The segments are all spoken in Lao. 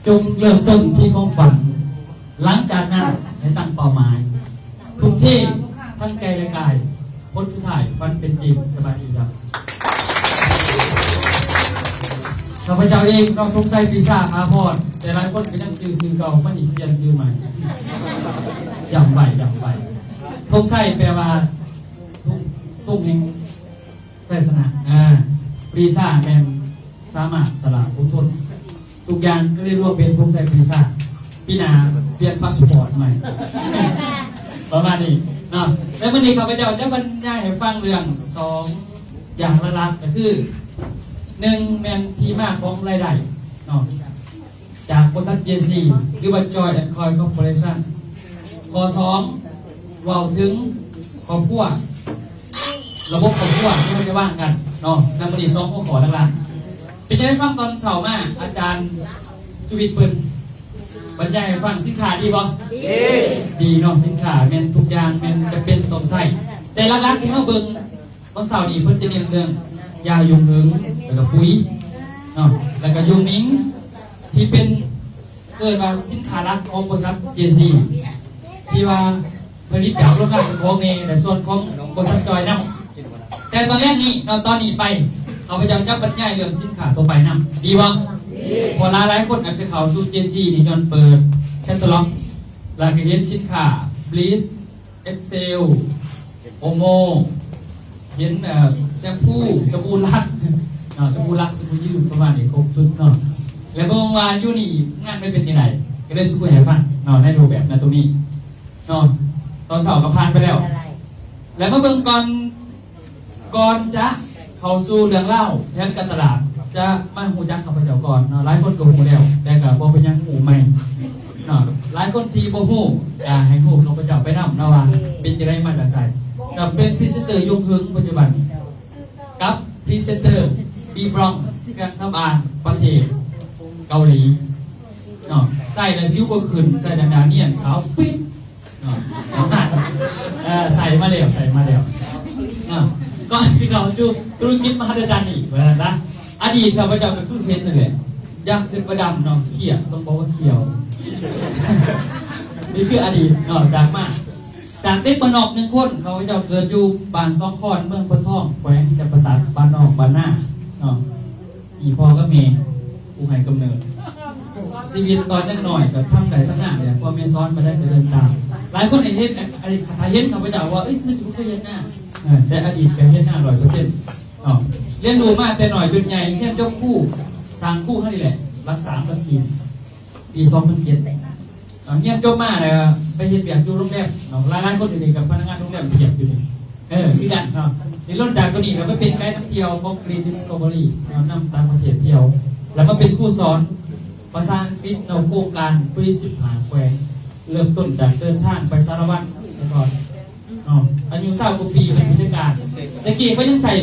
ຈົ່ງເລີ່ມຕົ້ນທີ່ຄວາມຝັນ, ຫຼັງຈາກນັ້ນໃຫ້ຕັ້ງເປົ້າໝາຍ, ທຸ່ມເທທັງໃຈ ແລະ ກາຍ, ຜົນສຸດທ້າຍຝັນເປັນຈິງ. ສະບາຍດີຄັບ. ຂ້າພະເຈົ້າເອງ ນ້ອງ ທົງໄຊ ປີຊາ ອາພອນ, ແຕ່ຫຼາຍຄົນກໍຍັງຈື່ຊື່ເກົ່າ, ມັນນີ້ປ່ຽນຊື່ໃໝ່. ຢ້ຳໄວ້, ຢ້ຳໄວ້. ທົງໄຊແປວ່າ ທຸງ, ທຸງແຫ່ງໄຊຊະນະ. ອາ, ປີຊາແມ່ນສາມາດ, ສະຫຼາດ, ອົດທົນ. ທຸກຢ່າງກໍເລີຍລວມເປັນ ທົງໄຊ ປີຊາ. ປີໜ້າປ່ຽນພາສປອດໃໝ່ ປະມານນີ້ເນາະ. ແລະ ມື້ນີ້ຂ້າພະເຈົ້າຈະບັນຍາຍໃຫ້ຟັງເລື່ອງສອງຢ່າງຫຼັກໆ ກໍຄື ໜຶ່ງ ແມ່ນທີ່ມາຂອງລາຍໄດ້ເນາະ ຈາກບໍລິສັດ ເຈ ຊີ ຫຼືວ່າ Joy and Coin Corporation. ຂໍ້ສອງ ເວົ້າເຖິງຄອບຄົວ, ລະບົບຄອບຄົວທີ່ເຮົາຈະວາງກັນເນາະ. ໃນມື້ນີ້ສອງຫົວຂໍ້ຫຼັກໆ. ເປັນຈັ່ງໃດ ຟັງຕອນເຊົ້າມາ ອາຈານສຸວິດເພິ່ນບັນຍາຍໃຫ້ຟັງ. ສິນຄ້າດີບໍ່? ດີ. ດີເນາະ, ສິນຄ້າແມ່ນທຸກຢ່າງ, ແມ່ນຈຳເປັນຕ້ອງໃຊ້. ແຕ່ຫຼັກໆທີ່ເຮົາເບິ່ງ ວັນເສົານີ້ເພິ່ນຈະເນັ້ນເລື່ອງຢາຍົງເຫິງ ແລ້ວກໍປຸ໋ຍເນາະ ແລ້ວກໍຍົງມິງ ທີ່ເປັນ ເອີ້ນວ່າສິນຄ້າຫຼັກຂອງບໍລິສັດ ເຈ ຊີ ທີ່ວ່າຜະລິດຈາກໂຮງງານເຈົ້າຂອງແດ່ ແລະ ສ່ວນຂອງບໍລິສັດຈອຍນຳ. ແຕ່ຕອນແລກນີ້ເນາະ, ຕອນນີ້ໄປ ຂ້າພະເຈົ້າຈະບັນຍາຍເລື່ອງສິນຄ້າທົ່ວໄປນຳ ດີບໍ່? ເພາະຫຼາຍໆຄົນອາດຈະເຂົ້າສູ່ ເຈ ຊີ ນີ້ຍ້ອນເປີດ catalog ແລ້ວກໍເຫັນສິນຄ້າ bleach ເອັກເຊວ ໂອໂມ ເຫັນ ເອີ ແຊມພູ ສະບູລັກເນາະ, ສະບູລັກ ສະບູຍືນ ປະມານນີ້ ຄົບຊຸດເນາະ. ແລ້ວເບິ່ງວ່າຢູ່ນີ້ງານມັນເປັນຈັ່ງໃດ ກໍເລີຍຊິຄຸຍໃຫ້ຟັງເນາະ ໃນຮູບແບບນັ້ນຕົງນີ້ເນາະ. ຕອນເຊົ້າກໍຜ່ານໄປແລ້ວ ແລ້ວມາເບິ່ງກ່ອນ ກ່ອນຈະເຂົ້າສູ່ເລື່ອງລາວແຜນການຕະຫຼາດ ຈະມາຮູ້ຈັກຂ້າພະເຈົ້າກ່ອນເນາະ. ຫຼາຍຄົນກໍຮູ້ແລ້ວ ແຕ່ກໍບໍ່ເປັນຫຍັງ ຮູ້ໃໝ່ເນາະ. ຫຼາຍຄົນທີ່ບໍ່ຮູ້ ກໍໃຫ້ຮູ້ຂ້າພະເຈົ້າໄປນຳເນາະ ວ່າເປັນຈັ່ງໃດ ມາຈາກໃສ. ກໍເປັນພຣີເຊັນເຕີຍົງເຫິງປັດຈຸບັນ ກັບພຣີເຊັນເຕີ ອີບຣອງ ເຄື່ອງສຳອາງປະເທດເກົາຫຼີເນາະ. ໃສ່ແລ້ວສິວບໍ່ຂຶ້ນ, ໃສ່ແລ້ວໜ້ານຽນຂາວປິດ ເນາະ ເອີ ໃສ່ມາແລ້ວ ໃສ່ມາແລ້ວເນາະ. ກ່ອນຊິເຂົ້າສູ່ທຸລະກິດມະຫັດສະຈັນນີ້ ວ່າຊັ້ນຊະ, ອະດີດຂ້າພະເຈົ້າກໍຄືເຫັນນັ້ນແຫຼະ, ຢາກຂຶ້ນໄປດຳເນາະ, ຂຽວ ຕ້ອງບອກວ່າຂຽວ. ນີ້ຄືອະດີດເນາະ, ຈາກມາ ຈາກເດັກບ້ານນອກໜຶ່ງຄົນ, ຂ້າພະເຈົ້າເກີດຢູ່ບ້ານສອງຄອນ ເມືອງໂພນທອງ ແຂວງຈຳປາສັກ, ບ້ານນອກບ້ານນາເນາະ. ມີພໍ່ກັບແມ່ຜູ້ໃຫ້ກຳເນີດ. ຊີວິດຕອນຍັງນ້ອຍກໍທຳໄຮ່ທຳນາແຫຼະ, ພໍ່ແມ່ສອນໄປໃດກໍເດີນຕາມ. ຫຼາຍຄົນເຫັນ ຖ້າເຫັນຂ້າພະເຈົ້າວ່າ ເອີຍ ຄືຊິບໍ່ເຄີຍເຮັດນາ, ເອີ ແຕ່ອະດີດກໍເຮັດນາຮ້ອຍເປີເຊັນເນາະ. ຮຽນຮູ້ມາແຕ່ນ້ອຍຈົນໃຫຍ່, ຮຽນຈົບຄູ, ສ້າງຄູເຮົານີ້ແຫຼະ, ຫຼັກສາມ ຫຼັກສີ່ ປີສອງພັນເຈັດ ເນາະ. ຮຽນຈົບມາແລ້ວໄປເຮັດວຽກຢູ່ໂຮງແຮມເນາະ, ຫຼາຍໆຄົນຢູ່ນີ້ກໍພະນັກງານໂຮງແຮມພຽບຢູ່ນີ້ ເອີ ຄືກັນເນາະ. ນີ້ລົງຈາກຕົວນີ້ແລ້ວໄປເປັນໄກນຳທ່ຽວຂອງ Green Discovery ເນາະ, ນຳຕ່າງປະເທດທ່ຽວ ແລ້ວມາເປັນຄູສອນພາສາອັງກິດເນາະ, ໂຄງການ Free ສິບຫ້າແຂວງ. ເລີ່ມຕົ້ນຈາກເດີນທາງໄປສາລະວັນແຕ່ກ່ອນເນາະ, ອາຍຸຊາວກວ່າປີເປັນຜູ້ຈັດການ. ແຕ່ກີ້ເຂົາຍັງໃສ່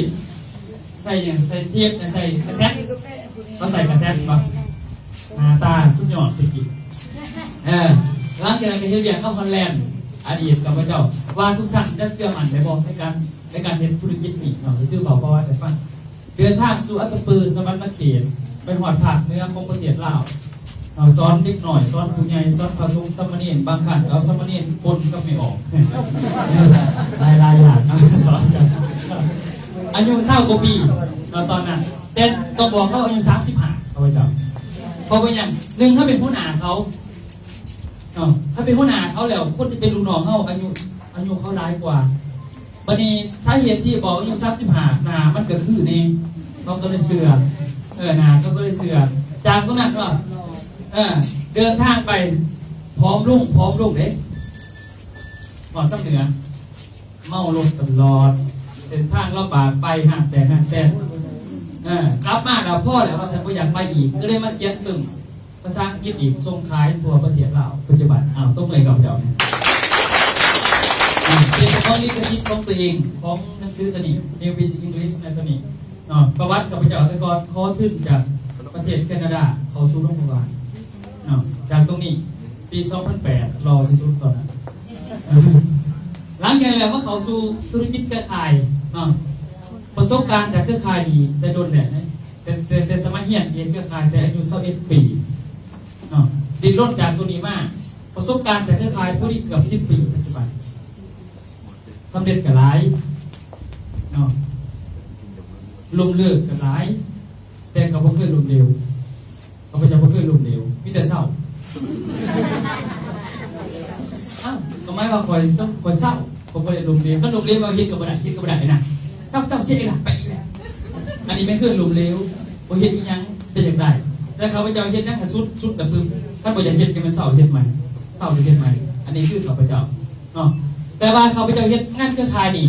ໃສ່ຫຍັງ ໃສ່ເທບ ໃສ່ກາເຊັດ ເຂົາໃສ່ກາເຊັດບໍ່? ໜ້າຕາສຸດຍອດແຕ່ກີ້. ເອີ ຫຼັງຈາກນັ້ນໄປເຮັດວຽກກັບຮອນແລນ. ອະດີດຂ້າພະເຈົ້າ ວ່າທຸກທ່ານຈະເຊື່ອໝັ້ນໄດ້ບໍ່ ໃນການ ໃນການເຮັດທຸລະກິດນີ້ເນາະ, ກໍຄືເວົ້າປະຫວັດໃຫ້ຟັງ. ເດີນທາງສູ່ອັດຕະປື ສະຫວັນນະເຂດ, ໄປຮອດພາກເໜືອຂອງປະເທດລາວເນາະ, ສອນເດັກນ້ອຍ, ສອນຜູ້ໃຫຍ່, ສອນພະສົງສາມະເນນ, ບາງຄັ້ງກໍເອົາສາມະເນນປົນກັບແມ່ອອກ. ຫຼາຍໆຢ່າງເນາະ, ສອນກັນ. ອາຍຸຊາວກວ່າປີເນາະຕອນນັ້ນ, ແຕ່ຕ້ອງບອກເຂົາອາຍຸສາມສິບຫ້າ ເຂົາວ່າຈັ່ງ. ເພາະວ່າຫຍັງ? ໜຶ່ງ ເຮົາເປັນຫົວໜ້າເຂົາເນາະ, ເຮົາເປັນຫົວໜ້າເຂົາແລ້ວ ຄົນທີ່ເປັນລູກນ້ອງເຮົາ ອາຍຸ ອາຍຸເຂົາຫຼາຍກວ່າ. ບັດນີ້ສາເຫດທີ່ບອກອາຍຸສາມສິບຫ້າ ໜ້າມັນກໍຄືແນ່, ເຂົາກໍເລີຍເຊື່ອ. ເອີ ໜ້າເຂົາກໍເລີຍເຊື່ອ. ຈາກຕົງນັ້ນວ່າ ເອີ ເດີນທາງໄປ ຜອມລົງ ຜອມລົງເດ້, ຮອດຊຳເໜືອ ເມົາລົດຕະຫຼອດ, ເສັ້ນທາງລຳບາກ ໄປຫ້າງແຕກຫ້າງແຕນ. ເອີ ກັບມາແລ້ວພໍແລ້ວ ວ່າຊັ້ນ ບໍ່ຢາກໄປອີກ, ກໍເລີຍມາຂຽນປຶ້ມ ພາສາອັງກິດອີກ ສົ່ງຂາຍທົ່ວປະເທດລາວປັດຈຸບັນ. ອ້າວ ຕົບມືໃຫ້ຂ້າພະເຈົ້າ. ເປັນເຈົ້າຂອງລິຂະສິດຂອງຕົວເອງ ຂອງໜັງສືຕົວນີ້ New Basic English ໃນຕົວນີ້ເນາະ. ປະຫວັດຂ້າພະເຈົ້າແຕ່ກ່ອນ ຂໍທຶນຈາກປະເທດແຄນາດາ ເຂົ້າສູ່ໂຮງບາບານເນາະ, ຈາກຕົງນີ້ ປີສອງພັນແປດ ຫຼໍ່ທີ່ສຸດຕອນນັ້ນ. ຫຼັງຈາກນັ້ນແລ້ວ ມາເຂົ້າສູ່ທຸລະກິດເຄືອຂ່າຍເນາະ, ປະສົບການຈາກເຄືອຂ່າຍນີ້ແຕ່ດົນແລ້ວນະ. ແຕ່ ແຕ່ ແຕ່ສະໄໝຮຽນເຮັດເຄືອຂ່າຍແຕ່ອາຍຸຊາວເອັດປີເນາະ, ດີ້ນລົນຈາກໂຕນີ້ມາ ປະສົບການຈາກເຄືອຂ່າຍຜູ້ນີ້ເກືອບສິບປີປັດຈຸບັນ ສຳເລັດກໍຫຼາຍເນາະ ລົ້ມເລີກກໍຫຼາຍ ແຕ່ກໍບໍ່ເຄີຍລົ້ມເຫຼວ. ຂ້າພະເຈົ້າບໍ່ເຄີຍລົ້ມເຫຼວ ມີແຕ່ເຊົາ. ອ້າວ ກໍໝາຍວ່າຂ້ອຍ ຂ້ອຍເຊົາ ຂ້ອຍບໍ່ໄດ້ລົ້ມເຫຼວ. ຄັນລົ້ມເຫຼວ ເຮົາເຮັດກໍບໍ່ໄດ້ ເຮັດກໍບໍ່ໄດ້ນະ. ເຊົາ ເຈົ້າເສຍອີກລະ ໄປອີກແລ້ວ. ອັນນີ້ແມ່ນຄືລົ້ມເຫຼວ ບໍ່ເຮັດອີ່ຫຍັງ ແຕ່ຢາກໄດ້. ແຕ່ຂ້າພະເຈົ້າເຮັດຫຍັງໃຫ້ສຸດ ສຸດລະປຶບ. ຄັນບໍ່ຢາກເຮັດກໍແມ່ນເຊົາເຮັດໃໝ່ ເຊົາແລ້ວເຮັດໃໝ່. ອັນນີ້ຄືຂ້າພະເຈົ້າເນາະ. ແຕ່ວ່າຂ້າພະເຈົ້າເຮັດງານເຄືອຂ່າຍນີ້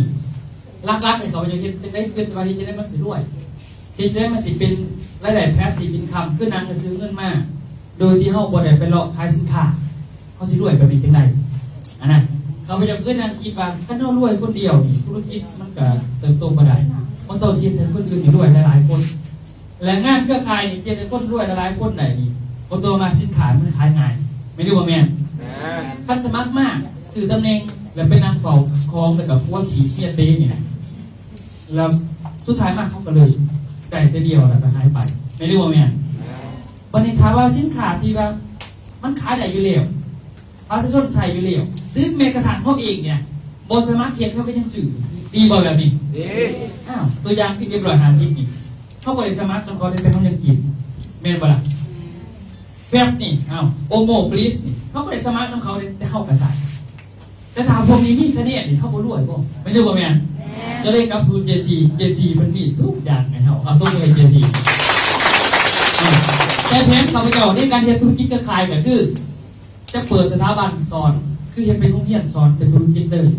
ຫຼັກໆ ນີ້ ຂ້າພະເຈົ້າເຮັດຈັ່ງໃດ? ຄິດວ່າເຮັດຈັ່ງໃດມັນຊິລວຍ? ເຮັດຈັ່ງໃດມັນຊິເປັນລາຍໄດ້ passive income ຄືນັ່ງແລ້ວຊື້ເງິນມາ ໂດຍທີ່ເຮົາບໍ່ໄດ້ໄປເລາະຂາຍສິນຄ້າ ເຮົາຊິລວຍແບບນີ້ຈັ່ງໃດ? ອັນນັ້ນ ຂ້າພະເຈົ້າເຄີຍນັ່ງຄິດວ່າ ຄັນເຮົາລວຍຄົນດຽວນີ້ ທຸລະກິດມັນກະເຕີບໂຕບໍ່ໄດ້ ມັນຕ້ອງເຮັດໃຫ້ຄົນອື່ນນີ້ລວຍຫຼາຍໆຄົນ. ແລະ ງານເຄືອຂ່າຍນີ້ ເຮັດໃຫ້ຄົນລວຍຫຼາຍໆຄົນໄດ້ນີ້ ກໍຕໍ່ມາສິນຄ້າມັນຂາຍງ່າຍ ແມ່ນຫຼືບໍ່ແມ່ນ? ແມ່ນ. ຄັນສະໝັກມາ ຊື້ຕຳແໜ່ງ ແລ້ວໄປນັ່ງເຝົ້າຂອງ ແລ້ວກໍຜົວຖີບເມຍເຕະນີ້ນະ ແລ້ວສຸດທ້າຍມາເຂົາກໍເລີກ ໄດ້ແຕ່ດຽວແລ້ວກໍຫາຍໄປ ແມ່ນຫຼືບໍ່ແມ່ນ? ແມ່ນ. ບັດນີ້ຖ້າວ່າສິນຄ້າທີ່ວ່າມັນຂາຍໄດ້ຢູ່ແລ້ວ ປະຊາຊົນໃຊ້ຢູ່ແລ້ວ ຫຼືແມ້ກະທັ່ງເຮົາເອງນີ້ນະ ບໍ່ສະໝັກເຮັດ ເຮົາກໍຍັງຊື້ ດີບໍ່ແບບນີ້? ດີ. ອ້າວ ຕົວຢ່າງຄື ເອັຟຮ້ອຍຫ້າສິບນີ້ ເຮົາບໍ່ໄດ້ສະໝັກນຳເຂົາເດ້ ແຕ່ເຮົາຍັງກິນ ແມ່ນບໍ່ລະ? ແຟບນີ້ ອ້າວ ໂອໂມ Bliss ນີ້ ເຮົາບໍ່ໄດ້ສະໝັກນຳເຂົາເດ້ ແຕ່ເຮົາກໍໃຊ້. ແຕ່ຖ້າພວກນີ້ມີຄະແນນນີ້ ເຮົາບໍ່ລວຍບໍ່? ແມ່ນຫຼືບໍ່ແມ່ນ? ແມ່ນ. ກໍເລີຍກັບສູ່ ເຈ ຊີ ເຈ ຊີ ເພິ່ນມີທຸກຢ່າງໃຫ້ເຮົາ ເອົາຕົບມືໃຫ້ ເຈ ຊີ. ເອີ ແຕ່ແຜນຂ້າພະເຈົ້າໃນການເຮັດທຸລະກິດເຄືອຂ່າຍກໍຄື ຈະເປີດສະຖາບັນສອນ ຄືເຮັດເປັນໂຮງຮຽນສອນເປັນທຸລະກິດເລີຍ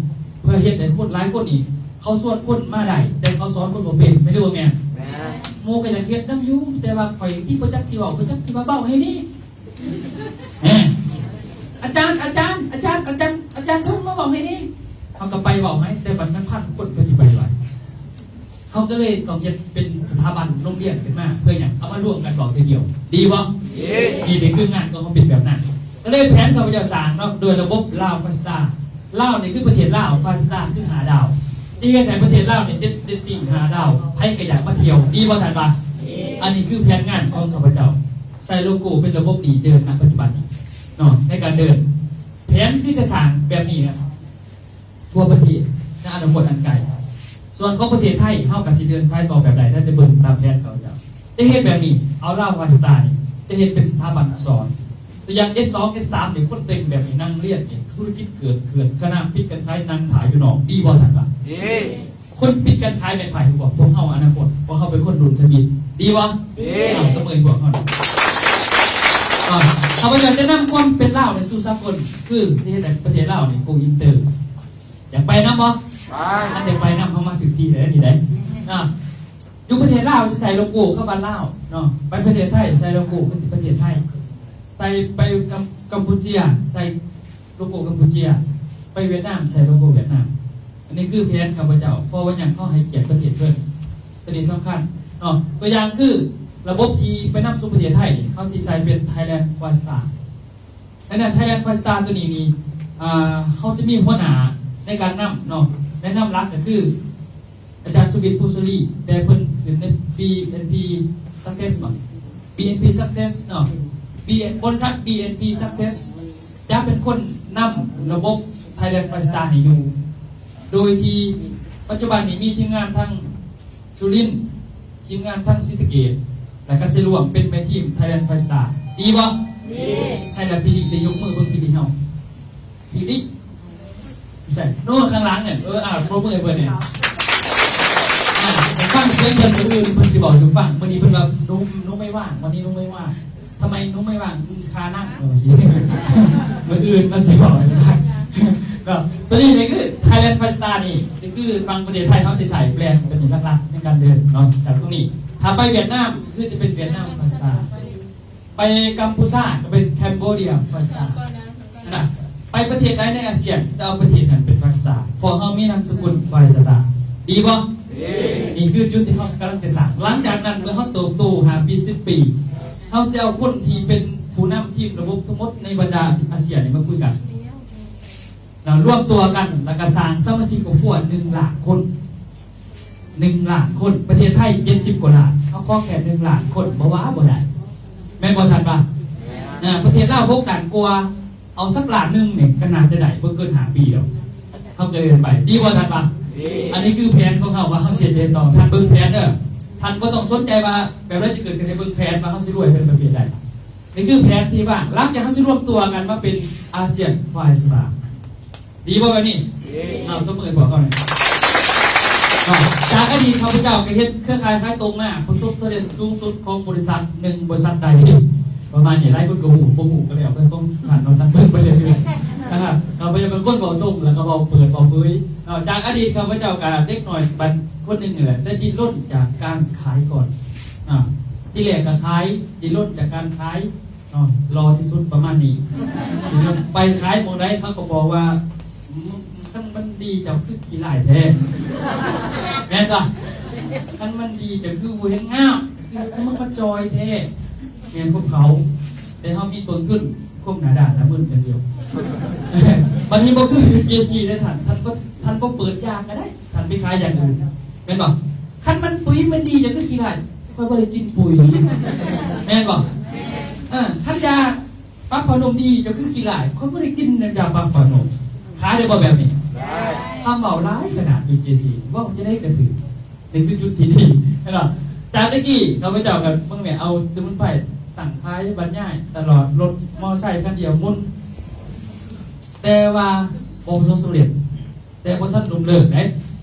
ເພື່ອເຮັດໃຫ້ຄົນຫຼາຍຄົນນີ້ ເຂົາຊວນຄົນມາໄດ້ ແຕ່ເຂົາສອນຄົນບໍ່ເປັນ ແມ່ນຫຼືບໍ່ແມ່ນ? ແມ່ນ. ໝູ່ກໍຢາກເຮັດນຳຢູ່ ແຕ່ວ່າຂ້ອຍນີ້ບໍ່ຈັກຊິເວົ້າ ບໍ່ຈັກຊິວ່າເວົ້າໃຫ້ແດ່ ແມ່ນ. ອາຈານ ອາຈານ ອາຈານ ອາຈານ ອາຈານ ໂທມາເວົ້າໃຫ້ແດ່ ເຮົາກໍໄປເວົ້າໃຫ້ ແຕ່ບັດມັນພັນຄົນ ເພິ່ນຊິໄປໄຫວ? ເຮົາກໍເລີຍຕ້ອງເຮັດເປັນສະຖາບັນໂຮງຮຽນຂຶ້ນມາ ເພື່ອຫຍັງ? ເອົາມາລວມກັນເວົ້າເທື່ອດຽວ ດີບໍ່? ດີ. ນີ້ ນີ້ຄືງານຂອງເຮົາເປັນແບບນັ້ນ ກໍເລີຍແຜນຂ້າພະເຈົ້າສ້າງເນາະ ດ້ວຍລະບົບລາວພາສຕາ ລາວນີ້ຄືປະເທດລາວ ພາສຕາຄືຫ້າດາວ ທີ່ເຮັດໃຫ້ປະເທດລາວນີ້ເດັດ ເດັດຕິ່ງຫ້າດາວ ໃຜກໍຢາກມາທ່ຽວ ດີບໍ່ທ່ານວ່າ? ອັນນີ້ຄືແຜນງານຂອງຂ້າພະເຈົ້າ ໃສ່ໂລໂກ້ເປັນລະບົບນີ້ເດີນນະປັດຈຸບັນນີ້ເນາະ ໃນການເດີນ ແຜນຄືຈະສ້າງແບບນີ້ນະ ທົ່ວປະເທດໃນອະນາຄົດອັນໄກ. ສ່ວນຂອງປະເທດໄທ ເຮົາກໍຊິເດີນສາຍຕໍ່ແບບໃດ ແຕ່ຈະເບິ່ງຕາມແຜນເຂົາເຈົ້າ. ຈະເຮັດແບບນີ້ ເອົາລາວພາສຕານີ້ ຈະເຮັດເປັນສະຖາບັນສອນ. ຕົວຢ່າງ ເອສສອງ ເອສສາມ ນີ້ ຄົນເຕັມແບບນີ້ ນັ່ງຮຽນນີ້ ທຸລະກິດເກີດເຂື່ອນ ຄະນະປິດການຂາຍ ນັ່ງຖ້າຢູ່ນອກ ດີບໍ່ທ່ານວ່າ? ດີ. ຄົນປິດການຂາຍແມ່ນໃຜຮູ້ບໍ່? ພວກເຮົາອະນາຄົດ ພວກເຮົາເປັນຄົນລຸ້ນທຳອິດ ດີບໍ່? ດີ. ເອົາ ຕົບມືໃຫ້ພວກເຮົາ. ອ່າ ຂ້າພະເຈົ້າຈະນຳຄວາມເປັນລາວໃຫ້ສູ່ສາກົນ ຄືຊິເຮັດໃຫ້ປະເທດລາວນີ້ ໂກອິນເຕີ ຢາກໄປນຳບໍ່? ໄປ. ຄັນຢາກໄປນຳ ເຮົາມາຖືກທີ່ແລ້ວນີ້ເດ້. ອ່າ ຢູ່ປະເທດລາວຈະໃສ່ໂລໂກ້ຄຳວ່າລາວເນາະ ໄປປະເທດໄທໃສ່ໂລໂກ້ປະເທດໄທ ໃສ່ໄປກຳ ກຳປູເຈຍ ໃສ່ໂລໂກ້ກຳປູເຈຍ ໄປຫວຽດນາມໃສ່ໂລໂກ້ຫວຽດນາມ. ອັນນີ້ຄືແຜນຂ້າພະເຈົ້າ ເພາະວ່າຫຍັງ? ເຮົາໃຫ້ກຽດປະເທດເພິ່ນ ຕົວນີ້ສຳຄັນເນາະ. ຕົວຢ່າງຄືລະບົບທີ່ໄປນຳສູ່ປະເທດໄທ ເຮົາຊິໃສ່ເປັນ Thailand Five Star. ໃນນັ້ນ Thailand Five Star ຕົວນີ້ນີ້ ອ່າ ເຮົາຈະມີຫົວໜ້າໃນການນຳເນາະ ແນະນຳຫຼັກກໍຄືອາຈານສຸວິດ ພູສຸລີ ແຕ່ເພິ່ນຂຶ້ນໃນ BNP Success ເນາະ BNP Success ເນາະ B- ບໍລິສັດ BNP Success ຈະເປັນຄົນນຳລະບົບ Thailand Five Star ນີ້ຢູ່ ໂດຍທີ່ປັດຈຸບັນນີ້ມີທີມງານທັງ ສຸລິນ, ທີມງານທາງສີສະເກດ ແລ້ວກໍຊິລວມເປັນແມ່ທີມ Thailand Five Star ດີບໍ່? ດີ. ໃສ່ລະ ພີ່ລິໄດ້ຍົກມືເບິ່ງ ພີ່ລິເຮົາ ພີ່ລິ ໃສ່ໂນ ຂ້າງຫຼັງນັ້ນ ເອີ ອ່າ ປົບມືໃຫ້ເພິ່ນແດ່. ອ່າ ຟັງສຽງເພິ່ນ ມື້ອື່ນເພິ່ນຊິເວົ້າສູ່ຟັງ. ມື້ນີ້ເພິ່ນວ່າ ໜູ ໜູໄມ່ວ່າງ ວັນນີ້ໜູໄມ່ວ່າງ ທຳໄມໜູໄມ່ວ່າງ? ອືມ ຂ້ານັ່ງ ເອີ ຊິ ມື້ອື່ນມາຊິບອກໃຫ້ຟັງເນາະ. ຕົວນີ້ນີ້ຄື Thailand Five Star ນີ້ ກໍຄືຝັ່ງປະເທດໄທເຮົາຈະໃຊ້ແບຣນຕົວນີ້ຫຼັກໆໃນການເດີນເນາະ ຈາກຕົງນີ້. ຖ້າໄປຫວຽດນາມ ກໍຄືຈະເປັນຫວຽດນາມ Five Star, ໄປກຳປູເຈຍ ກໍເປັນ Cambodia Five Star ນະ. ໄປປະເທດໃດໃນອາຊຽນ ຈະເອົາປະເທດນັ້ນເປັນ Five Star ເພາະເຮົາມີນາມສະກຸນ Five Star. ດີບໍ່? ດີ. ນີ້ຄືຈຸດທີ່ເຮົາກຳລັງຈະສ້າງ. ຫຼັງຈາກນັ້ນ ເມື່ອເຮົາເຕີບໂຕຫ້າປີ ສິບປີ ເຮົາຈະເອົາຄົນທີ່ເປັນຜູ້ນຳທີມລະບົບທັງໝົດໃນບັນດາອາຊຽນນີ້ມາຄຸຍກັນ ລະລວມຕົວກັນ ລະກະສ້າງສະມາຊິກຄອບຄົວໜຶ່ງລ້ານຄົນ ໜຶ່ງລ້ານຄົນ. ປະເທດໄທເຈັດສິບກວ່າລ້ານ ເຮົາຂໍແຄ່ໜຶ່ງລ້ານຄົນ ບໍ່ວ່າບໍ່ໄດ້ ແມ່ນບໍ່ທ່ານວ່າ? ອ່າ ປະເທດລາວຫົກລ້ານກວ່າ ເອົາສັກລ້ານໜຶ່ງນີ້ກໍໜ້າຈະໄດ້ ບໍ່ເກີນຫ້າປີດອກ. ເຮົາກໍເດີນໄປ ດີບໍ່ທ່ານວ່າ? ອັນນີ້ຄືແຜນຂອງເຮົາວ່າເຮົາຊິເຮັດຕໍ່. ທ່ານເບິ່ງແຜນເດີ ທ່ານບໍ່ຕ້ອງສົນໃຈວ່າແບບໃດຈະເກີດຂຶ້ນ ໃຫ້ເບິ່ງແຜນວ່າເຮົາຊິລວຍເປັນປະເພດໃດ. ນີ້ຄືແຜນທີ່ວາງ ຫຼັງຈາກເຮົາຊິລວມຕົວກັນມາເປັນອາຊຽນຝ່າຍສະຕາ ດີບໍ່ແບບນີ້? ເອົາ ຕົບມືໃຫ້ພວກເຂົາແດ່. ເອົາ ຈາກອະດີດຂ້າພະເຈົ້າກໍເຮັດເຄືອຂ່າຍຂາຍຕົງມາ ປະສົບສຳເລັດສູງສຸດຂອງບໍລິສັດໜຶ່ງບໍລິສັດໃດ ປະມານນີ້. ຫຼາຍຄົນກໍຮູ້ ບໍ່ຮູ້ກໍແລ້ວແຕ່ຂອງທ່ານເນາະ ທ່ານເບິ່ງໄປເລື້ອຍໆນະຄັບ. ຂ້າພະເຈົ້າເປັນຄົນເວົ້າຕົງ ແລ້ວກໍເວົ້າເປີດເວົ້າເຜີຍເນາະ. ຈາກອະດີດຂ້າພະເຈົ້າກໍເດັກນ້ອຍບັດຄົນໜຶ່ງນີ້ແຫຼະ ໄດ້ດີ້ນລົນຈາກການຂາຍກ່ອນ. ອ່າ ທີແລກກໍຂາຍ ດີ້ນລົນຈາກການຂາຍ ເນາະ ຫຼໍ່ທີ່ສຸດປະມານນີ້. ໄປຂາຍໝ່ອງໃດເຂົາກໍບອກວ່າ ຄັນມັນດີເຈົ້າຄືຂີ້ຮ້າຍແທ້ ແມ່ນບໍ່? ຄັນມັນດີເຈົ້າຄືບໍ່ເຫັນງາມ ຄືມັນມາຈ່ອຍແທ້ ແມ່ນພວກເຂົາ. ແຕ່ເຮົາມີຕົ້ນທຶນ ຄວາມໜ້າດ້ານໜ້າມຶນຢ່າງດຽວ. ບັດນີ້ບໍ່ຄືເຈຊີເດ້ທ່ານ ທ່ານບໍ່ ທ່ານບໍ່ເປີດຢາກໍໄດ້ ທ່ານໄປຂາຍຢ່າງອື່ນ ແມ່ນບໍ່? ຄັນມັນປຸ໋ຍມັນດີ ເຈົ້າຄືຂີ້ຮ້າຍ ຂ້ອຍບໍ່ໄດ້ກິນປຸ໋ຍ ແມ່ນບໍ່? ເອີ ຄັນຢາປັບຜ້ານົມດີ ເຈົ້າຄືຂີ້ຮ້າຍ ຂ້ອຍບໍ່ໄດ້ກິນນ້ຳຢາປັບຜ້ານົມ. ຂາຍໄດ້ບໍ່ແບບນີ້? ໄດ້. ຄຳເວົ້າຫຼາຍຂະໜາດຢູ່ເຈຊີ ເວົ້າຈັ່ງໃດກໍຖືກ. ນີ້ຄືຈຸດທີ່ດີ ເຫັນບໍ່? ຈາກແຕ່ກີ້ຂ້າພະເຈົ້າກໍເບິ່ງແມ່ ເອົາສະໝຸນໄພຕັ້ງຂາຍ ບັນຍາຍຕະຫຼອດ ລົດມໍໄຊຄັນດຽວໝູນ ແຕ່ວ່າບໍ່ປະສົບສຳເລັດ. ແຕ່ບໍ່ທັນລົ້ມເລີກເດ້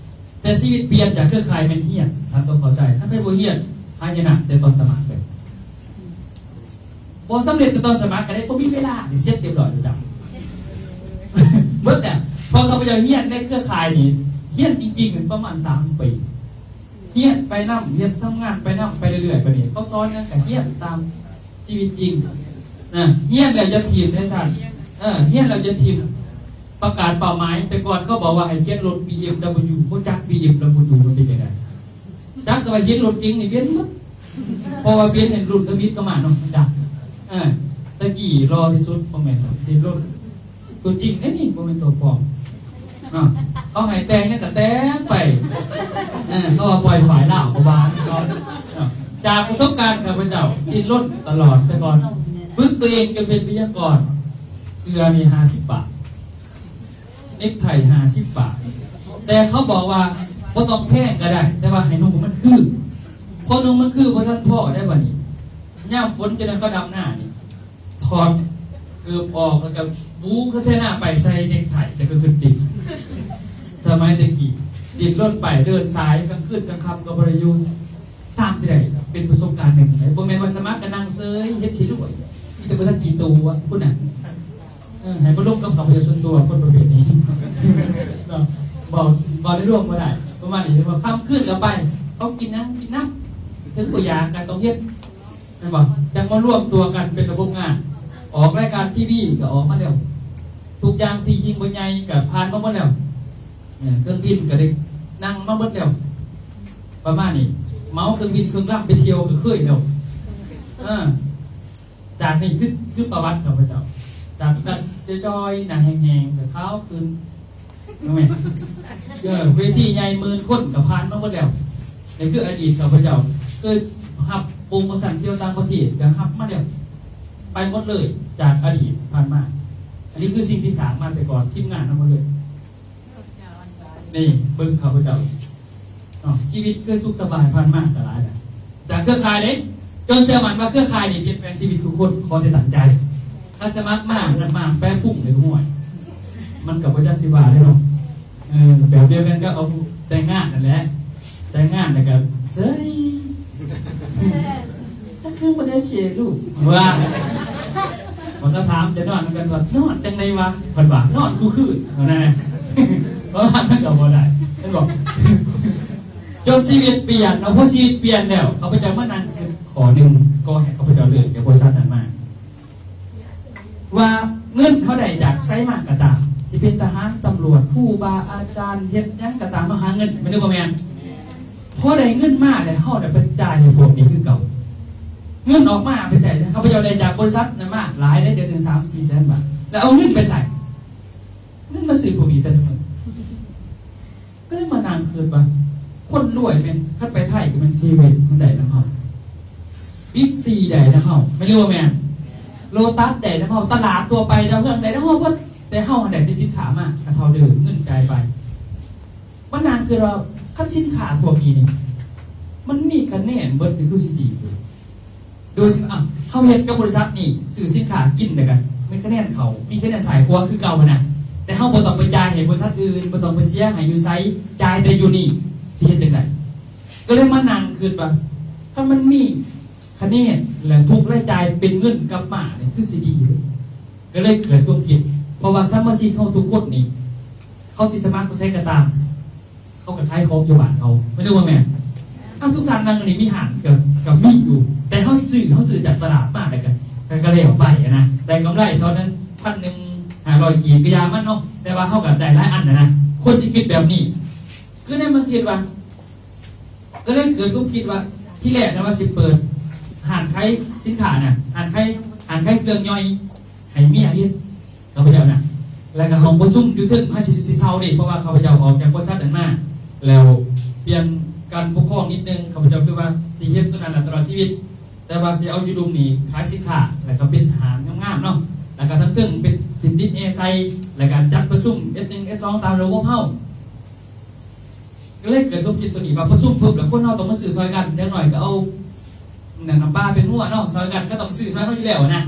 ແຕ່ຊີວິດປ່ຽນຈາກເຄືອຂ່າຍແມ່ນຮຽນ. ທ່ານຕ້ອງເຂົ້າໃຈ ຄັນໃຜບໍ່ຮຽນ ຫາຍະນະແຕ່ຕອນສະໝັກເລີຍ ບໍ່ສຳເລັດແຕ່ຕອນສະໝັກກໍໄດ້ ບໍ່ມີເວລາ ນີ້ເສັດຮຽບຮ້ອຍແລ້ວຈ້າ ເບິດແລ້ວ. ເພາະຂ້າພະເຈົ້າຮຽນໃນເຄືອຂ່າຍນີ້ ຮຽນຈິງໆ ປະມານສາມປີ ຮຽນໄປນຳ ເຮັດ ທຳງານໄປນຳ ໄປເລື້ອຍໆ ບາດນີ້ເຂົາສອນຫຍັງກໍຮຽນຕາມ ຊີວິດຈິງນະ ຮຽນແລ້ວຢ່າຖິ້ມເດ້ທ່ານ ເອີ ຮຽນແລ້ວຢ່າຖິ້ມ. ປະກາດເປົ້າໝາຍ ແຕ່ກ່ອນເຂົາບອກວ່າໃຫ້ຂຽນລົດບີເອັມດັບເບິນຢູ ບໍ່ຈັກບີເອັມດັບເບິນຢູມັນເປັນຈັ່ງໃດ ຈັກແຕ່ວ່າເຫັນລົດເກັງນີ້ເປັນໝົດ ເພາະວ່າເປັນໃນລຸ້ນທຳອິດກໍມາເນາະ ຈັກ ເອີ ແຕ່ກີ້ຫຼໍ່ທີ່ສຸດບໍ່ແມ່ນເຫັນລົດ ຕົວຈິງເດ້ນີ້ ບໍ່ແມ່ນຕົວປອມເນາະ. ເຂົາໃຫ້ແຕ່ງຫຍັງກໍແຕ່ງໄປ ເອີ ເຂົາວ່າປ່ອຍຝ່າຍລາວກໍວ່າເຂົາເນາະ. ຈາກປະສົບການຂ້າພະເຈົ້າ ດີ້ນລົນຕະຫຼອດແຕ່ກ່ອນ ຝຶກຕົວເອງຈົນເປັນໄວຍາກອນ ເສື້ອນີ້ຫ້າສິບບາດ ເນັກໄທຫ້າສິບບາດ ແຕ່ເຂົາບອກວ່າບໍ່ຕ້ອງແພງກໍໄດ້ ແຕ່ວ່າໃຫ້ນຸ່ງມັນຄື ພໍນຸ່ງມັນຄືບໍ່ທັນພໍໄດ້ບັດນີ້ ຍາມຝົນຈະໄດ້ເຂົາດຳນານີ້ ຖອດເກີບອອກ ແລ້ວກໍບູກະແທນາໄປໃສ່ເນັກໄທ ແລ້ວກໍຂຶ້ນຕິດ. ສະໄໝແຕ່ກີ້ ດີ້ນລົນໄປເດີນສາຍ ກາງຄືນກາງຄ່ຳກໍບໍ່ໄດ້ຢູ່. ຊ່າງຊິໄດ້ເປັນປະສົບການໜຶ່ງເດ້ ບໍ່ແມ່ນວ່າສະໝັກກໍນັ່ງເຊີຍເຮັດຊິລວຍ ມີແຕ່ບໍລິສັດຂີ້ຕົວະພຸ້ນນະ. ເອີ ໃຫ້ມາລົມກັບຂ້າພະເຈົ້າສ່ວນຕົວ ຄົນປະເພດນີ້ເນາະ ເວົ້າ ເວົ້າໃນລວມບໍ່ໄດ້ ປະມານນີ້ ວ່າຄ່ຳຄືນກໍໄປ ເຂົາກິນຫຍັງກິນນຳ ເຖິງບໍ່ຢາກກໍຕ້ອງເຮັດ ແມ່ນບໍ່? ຈັ່ງມາລວມຕົວກັນເປັນລະບົບງານ ອອກລາຍການທີວີກໍອອກມາແລ້ວ ທຸກຢ່າງທີ່ຍິ່ງໃຫຍ່ກໍຜ່ານມາໝົດແລ້ວ ເອີ ເຄື່ອງບິນກໍໄດ້ນັ່ງມາໝົດແລ້ວ ປະມານນີ້ ເໝົາເຄື່ອງບິນເຄື່ອງລຳໄປທ່ຽວກໍເຄີຍແລ້ວ ເອີ ຈາກນີ້ຄື ຄືປະຫວັດຂ້າພະເຈົ້າ ຈາກທີ່ຈອຍໆ ໜ້າແຫ້ງໆ ກໍຂາວຂຶ້ນ ແມ່ນ ເອີ ເວທີໃຫຍ່ໝື່ນຄົນກໍຜ່ານມາໝົດແລ້ວ. ນີ້ຄືອະດີດຂ້າພະເຈົ້າ ເຄີຍຮັບໂປຣໂມຊັນທ່ຽວຕ່າງປະເທດກໍຮັບມາແລ້ວ ໄປໝົດເລີຍ ຈາກອະດີດຜ່ານມາ. ອັນນີ້ຄືສິ່ງທີ່ສ້າງມາແຕ່ກ່ອນ ທີມງານເຮົາໝົດເລີຍ. ນີ້ເບິ່ງຂ້າພະເຈົ້າເນາະ ຊີວິດເຄີຍສຸກສະບາຍຜ່ານມາກໍຫຼາຍແລ້ວ ຈາກເຄືອຂ່າຍເດ້ ຈົນເຊື່ອໝັ້ນວ່າເຄືອຂ່າຍນີ້ປ່ຽນແປງຊີວິດທຸກຄົນ. ຂໍແຕ່ຕັ້ງໃຈ ຄັນສະໝັກມາ ນັ້ນມາແປະພຸ້ງເລີຍ ຫ້ວຍ ມັນກໍບໍ່ຈັກຊິວ່າເດ້ເນາະ. ເອີ ແບບດຽວກັນກັບເອົາແຕ່ງງານນັ້ນແຫຼະ ແຕ່ງງານແລ້ວກໍເຊີຍ ກໍຄືບໍ່ໄດ້ເຊລູກວ່າ ມັນກໍຖາມຈະນອນນຳກັນວ່າ ນອນຈັ່ງໃດວະ ເພິ່ນວ່າ ນອນຄູ່ຄືນ ເທົ່ານັ້ນແຫຼະ ເພາະວ່າມັນກໍບໍ່ໄດ້ ເຫັນບໍ່? ຈົນຊີວິດປ່ຽນເນາະ ເພາະຊີວິດປ່ຽນແລ້ວ ຂ້າພະເຈົ້າມານັ່ງຄິດຂໍ້ໜຶ່ງ ກໍໃຫ້ຂ້າພະເຈົ້າເລີກຈາກບໍລິສັດນັ້ນມາ ວ່າເງິນເຮົາໄດ້ຈາກໃສມາກໍຕາມ ຊິເປັນທະຫານ ຕຳຫຼວດ ຄູບາອາຈານ ເຮັດຫຍັງກໍຕາມ ເຮົາຫາເງິນ ແມ່ນຫຼືບໍ່ແມ່ນ? ພໍໄດ້ເງິນມາແລ້ວ ເຮົາໄດ້ໄປຈ່າຍໃຫ້ພວກນີ້ຄືເກົ່າ ເງິນອອກມາໄປໃຊ້. ຂ້າພະເຈົ້າໄດ້ຈາກບໍລິສັດນັ້ນມາຫຼາຍເດ້ ເດືອນໜຶ່ງສາມສີ່ແສນບາດ ແລ້ວເອົາເງິນໄປໃສ? ເງິນມາຊື້ພວກນີ້ແຕ່ລະມື້ ກໍເລີຍມານັ່ງຄິດວ່າ ຄົນລວຍແມ່ນ ຄັນໄປໄທກໍແມ່ນເຊເວັ່ນມັນໄດ້ນຳເຮົາ ບິກຊີໄດ້ນຳເຮົາ ແມ່ນຫຼືບໍ່ແມ່ນ? ໂລຕັສໄດ້ນຳເຮົາ, ຕະຫຼາດທົ່ວໄປດາວເຮືອງໄດ້ນຳເຮົາເບິດ, ແຕ່ເຮົາຫັ້ນໄດ້ແຕ່ສິນຄ້າມາກະເທົ່າເດີມ, ເງິນຈ່າຍໄປ. ມານັ່ງຄິດວ່າ ຄັນສິນຄ້າພວກນີ້ນີ້ ມັນມີຄະແນນເບິດນີ້ຄືຊິດີເດ. ໂດຍທີ່ ອ່ະ ເຮົາເຮັດກັບບໍລິສັດນີ້ ຊື້ສິນຄ້າກິນແລ້ວກະມີຄະແນນເຂົ້າ, ມີຄະແນນຊ້າຍຂວາຄືເກົ່າຫັ້ນນະ, ແຕ່ເຮົາບໍ່ຕ້ອງໄປຈ່າຍໃຫ້ບໍລິສັດອື່ນ, ບໍ່ຕ້ອງໄປເສຍໃຫ້ຢູ່ໃສ, ຈ່າຍແຕ່ຢູ່ນີ້, ຊິເຮັດຈັ່ງໃດ? ກໍເລີຍມານັ່ງຄິດວ່າ ຄັນມັນມີຄະແນນ ແລະ ທຸກລາຍຈ່າຍເປັນເງິນກັບມານີ້ ຄືຊິດີເດ. ກໍເລີຍເກີດຄວາມຄິດ ເພາະວ່າສະມາຊິກເຮົາທຸກຄົນນີ້ ເຂົາຊິສະໝັກຢູ່ໃສກໍຕາມ ເຂົາກໍຂາຍຂອງຢູ່ບ້ານເຂົາ ແມ່ນຫຼືບໍ່ແມ່ນ? ເອົາ ທຸກທ່ານນັ່ງນີ້ມີຮ້ານກໍ ກໍມີຢູ່, ແຕ່ເຮົາຊື້ ເຮົາຊື້ຈາກຕະຫຼາດມາ ແລ້ວກໍ ກໍ ກໍແລ້ວໄປນະ, ໄດ້ກຳໄລເທົ່ານັ້ນ ພັນໜຶ່ງ ຫ້າຮ້ອຍກີບ ກໍຢ່າມັນເນາະ, ແຕ່ວ່າເຮົາກໍໄດ້ຫຼາຍອັນນະນະ. ຄົນທີ່ຄິດແບບນີ້ ຄືໃນມັນຄິດວ່າ ກໍເລີຍເກີດຄວາມຄິດວ່າ ທີແລກນະວ່າຊິເປີດຮ້ານຂາຍສິນຄ້ານະ, ຮ້ານຂາຍ ຮ້ານຂາຍເຄື່ອງຍ່ອຍ ໃຫ້ເມຍເຮັດ ຂ້າພະເຈົ້ານະ. ແລ້ວກໍຫ້ອງປະຊຸມຢູ່ເທິງ ເຮົາຊິ ຊິເຊົ່າເດ້ ເພາະວ່າຂ້າພະເຈົ້າອອກຈາກບໍລິສັດນັ້ນມາ ແລ້ວປ່ຽນການປົກຄອງນິດໜຶ່ງ, ຂ້າພະເຈົ້າຄືວ່າຊິເຮັດຕົວນັ້ນລະຕະຫຼອດຊີວິດ, ແຕ່ວ່າຊິເອົາຢູ່ລຸ່ມນີ້ຂາຍສິນຄ້າ ແລ້ວກໍເປັນຫ້າງງາມໆເນາະ, ແລ້ວກໍທັງເທິງເປັນ ຕິດແອໃສ່ ແລ້ວກໍຈັດປະຊຸມ ເອັດໜຶ່ງ ເອັດສອງ ຕາມລະບົບເຮົາ. ກໍເລີຍເກີດຄວາມຄິດຕົວນີ້ວ່າ ປະຊຸມປຶບແລ້ວ ຄົນເຮົາຕ້ອງມາຊື້ຊ່ອຍກັນ, ຢ່າງໜ້ອຍກໍເອົານັ້ນ ນ້ຳປາເປັນຫົວເນາະ, ຊ່ອຍກັນກໍຕ້ອງຊື້ຊ່ອຍເຮົາຢູ່ແລ້ວນະ.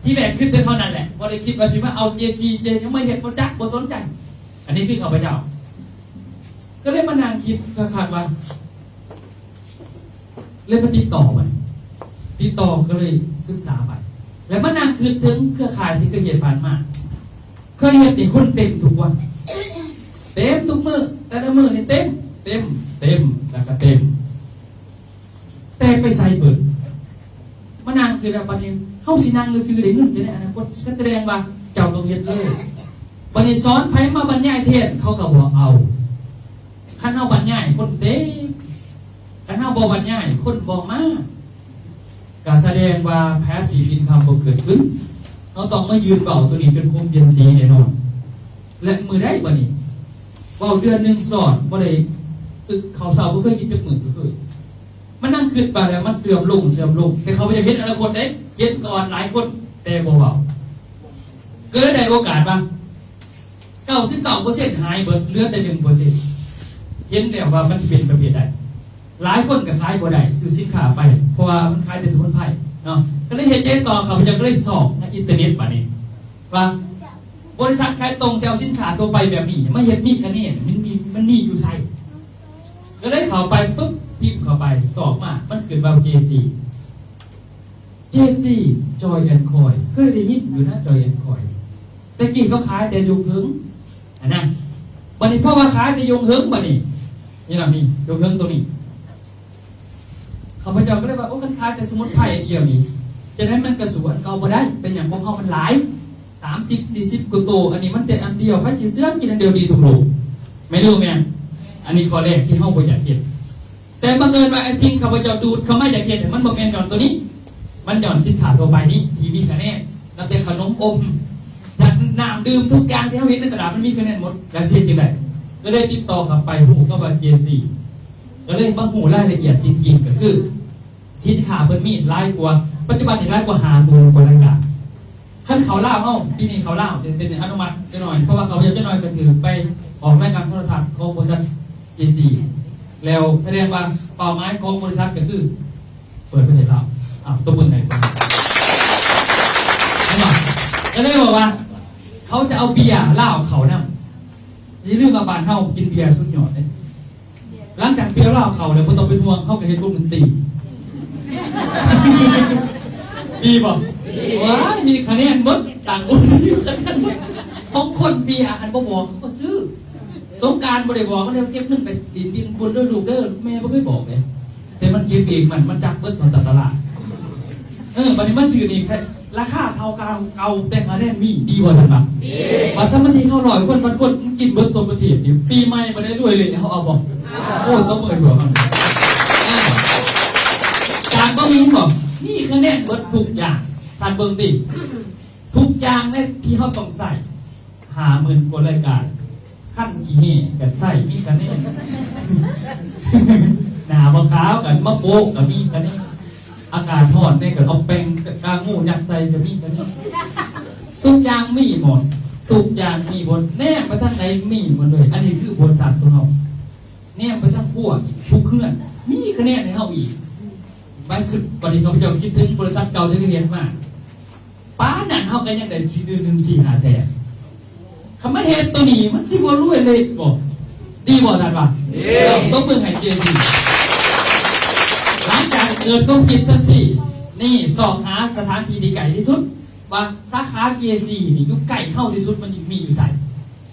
ທີແລກຄິດແຕ່ເທົ່ານັ້ນແຫຼະ, ບໍ່ໄດ້ຄິດວ່າຊິມາເອົາເຈຊີ ເຈ ຫຍັງມາເຮັດ ບໍ່ຈັກ ບໍ່ສົນໃຈ. ອັນນີ້ຄືຂ້າພະເຈົ້າ ກໍເລີຍມານັ່ງຄິດຄັກໆວ່າ ເລີຍມາຕິດຕໍ່ມັນ, ຕິດຕໍ່ກໍເລີຍສຶກສາໄປ ແລ້ວມານັ່ງຄິດເຖິງເຄືອຂ່າຍທີ່ເຄີຍເຮັດຜ່ານມາ. ເຄີຍເຮັດນີ້ຄົນເຕັມທຸກວັນ, ເຕັມທຸກມື້, ແຕ່ລະມື້ນີ້ເຕັມ ເຕັມ ເຕັມ ແລ້ວກໍເຕັມ. ແຕ່ໄປໃສເບິດ? ມານັ່ງຄິດແລ້ວ ບັດນີ້ເຮົາຊິນັ່ງຊື່ໆໄດ້ເງິນຈາກໃດ ອະນາຄົດ? ກໍສະແດງວ່າເຈົ້າຕ້ອງເຮັດເລີຍ. ບັດນີ້ສອນໃຜມາບັນຍາຍແທນ ເຂົາກໍບໍ່ເອົາ. ຄັນເຮົາບັນຍາຍຄົນເຕັມ, ຄັນເຮົາບໍ່ບັນຍາຍຄົນບໍ່ມາ, ກໍສະແດງວ່າ passive income ບໍ່ເກີດຂຶ້ນ. ເຮົາຕ້ອງມາຢືນເວົ້າຕົວນີ້ເປັນຄົມປ່ຽນສີແນ່ນອນ. ແລະ ມື້ໃດບັດນີ້ ເວົ້າເດືອນໜຶ່ງຊ້ອນ ບໍ່ໄດ້ ອຶກ ເຂົ້າເຊົ້າບໍ່ເຄີຍກິນຈັກມື້ ບໍ່ເຄີຍ. ມັນນັ່ງຄິດໄປແລ້ວ ມັນເສື່ອມລົງ ເສື່ອມລົງ, ແຕ່ເຂົາບໍ່ຢາກເຫັນອະນາຄົດເດ້, ເຫັນກ່ອນຫຼາຍຄົນ ແຕ່ບໍ່ເວົ້າ. ກໍເລີຍໄດ້ໂອກາດວ່າ ເກົ້າສິບເກົ້າເປີເຊັນຫາຍເບິດ ເຫຼືອແຕ່ໜຶ່ງເປີເຊັນ. ເຫັນແລ້ວວ່າມັນຊິເປັນປະເພດໃດ. ຫຼາຍຄົນກໍຂາຍບໍ່ໄດ້ ຊື້ສິນຄ້າໄປ ເພາະວ່າມັນຂາຍແຕ່ສະໝຸນໄພເນາະ. ກໍເລີຍເຮັດໃດຕໍ່? ຂ້າພະເຈົ້າກໍເລີຍຊອກໃນອິນເຕີເນັດບາດນີ້ວ່າ ບໍລິສັດຂາຍຕົງທີ່ເອົາສິນຄ້າທົ່ວໄປແບບນີ້ມາເຮັດມີຄະແນນ ມັນມີ ມັນມີຢູ່ໃສ? ກໍເລີຍເຂົ້າໄປປຶບ ພິມເຂົ້າໄປ ຊອກມາ ມັນຂຶ້ນວ່າ ເຈຊີ ເຈຊີ Joy and Coy ເຄີຍໄດ້ຍິນຢູ່ນະ Joy and Coy ແຕ່ກີ້ເຂົາຂາຍແຕ່ຍົງເຫິງຫັ້ນນະ. ບັດນີ້ເພາະວ່າຂາຍແຕ່ຍົງເຫິງ ບັດນີ້ ນີ້ລະ ນີ້ຍົງເຫິງຕົວນີ້ ຂ້າພະເຈົ້າກໍເລີຍວ່າ ໂອ້ ຄັນຂາຍແຕ່ສະໝຸນໄພອັນດຽວນີ້ ຈັ່ງໃດມັນກໍສູ້ອັນເກົ່າບໍ່ໄດ້. ເປັນຫຍັງ? ຂອງເຮົາມັນຫຼາຍ ສາມສິບ ສີ່ສິບກວ່າໂຕ, ອັນນີ້ມັນແຕ່ອັນດຽວ, ໃຜຊິເຊື່ອກິນອັນດຽວດີທຸກໂລກ ແມ່ນຫຼືບໍ່ແມ່ນ? ອັນນີ້ຂໍ້ແລກທີ່ເຮົາບໍ່ຢາກເຮັດ. ແຕ່ບັງເອີນວ່າ ໄອ້ທີ່ຂ້າພະເຈົ້າດູດເຂົ້າມາຢາກເຮັດ ມັນບໍ່ແມ່ນຍ້ອນໂຕນີ້, ມັນຍ້ອນສິນຄ້າທົ່ວໄປນີ້ທີ່ມີຄະແນນ, ນັບແຕ່ຂະໜົມອົມ ຈາກນ້ຳດື່ມ ທຸກຢ່າງທີ່ເຮົາເຫັນໃນຕະຫຼາດ ມັນມີຄະແນນໝົດ. ແລ້ວຊິເຮັດຈັ່ງໃດ? ກໍເລີຍຕິດຕໍ່ເຂົ້າໄປ ຮູ້ຄຳວ່າ ເຈຊີ ກໍເລີຍມາຮູ້ລາຍລະອຽດຈິງໆ ກໍຄື ສິນຄ້າເພິ່ນມີຫຼາຍກວ່າ ປັດຈຸບັນນີ້ຫຼາຍກວ່າຫ້າໝື່ນກວ່າລາຍການ. ຄັນເຂົ້າລາວເຮົາ ປີນີ້ເຂົ້າລາວ ເປັນ ເປັນອະນຸມັດຈັກໜ້ອຍ ເພາະວ່າເຂົ້າປະເທດຈັກໜ້ອຍກໍຖືໄປອອກລາຍການໂທລະທັດຂອງບໍລິສັດ ເຈຊີ ແລ້ວສະແດງວ່າເປົ້າໝາຍຂອງບໍລິສັດກໍຄືເປີດປະເທດລາວ. ອ້າວ ຕົບມືໃຫ້ເພິ່ນ ເຫັນບໍ່? ກໍເລີຍບອກວ່າ ເຂົາຈະເອົາເບຍລາວເຂົ້ານຳ. ຢ່າລືມວ່າບ້ານເຮົາກິນເບຍສຸດຍອດເດ້. ຫຼັງຈາກເບຍລາວເຂົ້າແລ້ວ ບໍ່ຕ້ອງເປັນຫ່ວງ ເຮົາກໍເຮັດວົງດົນຕີ ດີບໍ່? ວ້າຍ ມີຄະແນນເບິດ ຕ່າງອົງ ຂອງຄົນເບຍ ອັນບໍ່ບອກເຂົາກໍຊື້. ສົງການບໍ່ໄດ້ບອກ ມັນເກັບເງິນໄປຫຼິ້ນດິນບຸນເດີລູກເດີ ແມ່ບໍ່ເຄີຍບອກເດ້. ແຕ່ມັນເກັບເອງ ມັນ ມັນຈັກເບິດ ຕອນຕະຫຼາດ. ເອີ ບັດນີ້ມາຊື້ນີ້ ລາຄາເທົ່າເກົ່າ ເກົ່າ ແຕ່ຄະແນນມີ ດີບໍ່ທ່ານວ່າ? ດີ. ວ່າສະມາຊິກເຮົາຮ້ອຍຄົນ ພັນຄົນ ມັນກິນເບິດທົ່ວປະເທດນີ້ ປີໃໝ່ບໍ່ໄດ້ລວຍເລີຍ ເຮົາເອົາບໍ່? ໂອ້ ຕົບມືໃຫ້ພວກເຮົາ. ອ່າ ຈາກບໍ່ມີ ເຫັນບໍ່? ມີຄະແນນເບິດທຸກຢ່າງ. ທ່ານເບິ່ງຕິ ທຸກຢ່າງໃນທີ່ເຮົາຕ້ອງໃຊ້ ຫ້າໝື່ນກວ່າລາຍການ. ຄັນຂີ້ແຫ້ກໍໃຊ້ມີຄະແນນ, ໜ້າບໍ່ຂາວກໍມາໂປະກໍມີຄະແນນ. ອາກາດຮ້ອນແດ່ກໍເອົາແປ້ງກາງູຍັດໃສ່ກໍມີ ກໍມີ ທຸກຢ່າງມີໝົດ ທຸກຢ່າງມີໝົດ ແນມໄປທາງໃດມີໝົດເລີຍ. ອັນນີ້ຄືບໍລິສັດຂອງເຮົາ ແນມໄປທາງຄົວອີກ ທຸກເຮືອນມີຄະແນນໃຫ້ເຮົາອີກ. ບາດຄິດ ບັດນີ້ຂ້າພະເຈົ້າຄິດເຖິງບໍລິສັດເກົ່າທີ່ເຮົາເຮັດມາ ປານນັ້ນເຮົາກໍຍັງໄດ້ຊິເດືອນໜຶ່ງສີ່ຫ້າແສນ. ຄັນມາເຮັດໂຕນີ້ມັນຊິບໍ່ລວຍເລີຍບໍ່? ດີບໍ່ທ່ານວ່າ? ດີ. ຕົບມືໃຫ້ເຈຊີ. ຫຼັງຈາກເກີດຄວາມຄິດທັງສີ່ນີ້ ຊອກຫາສະຖານທີ່ທີ່ໃກ້ທີ່ສຸດ ວ່າສາຂາເຈຊີນີ້ຢູ່ໃກ້ເຮົາທີ່ສຸດ ມັນມີຢູ່ໃສ?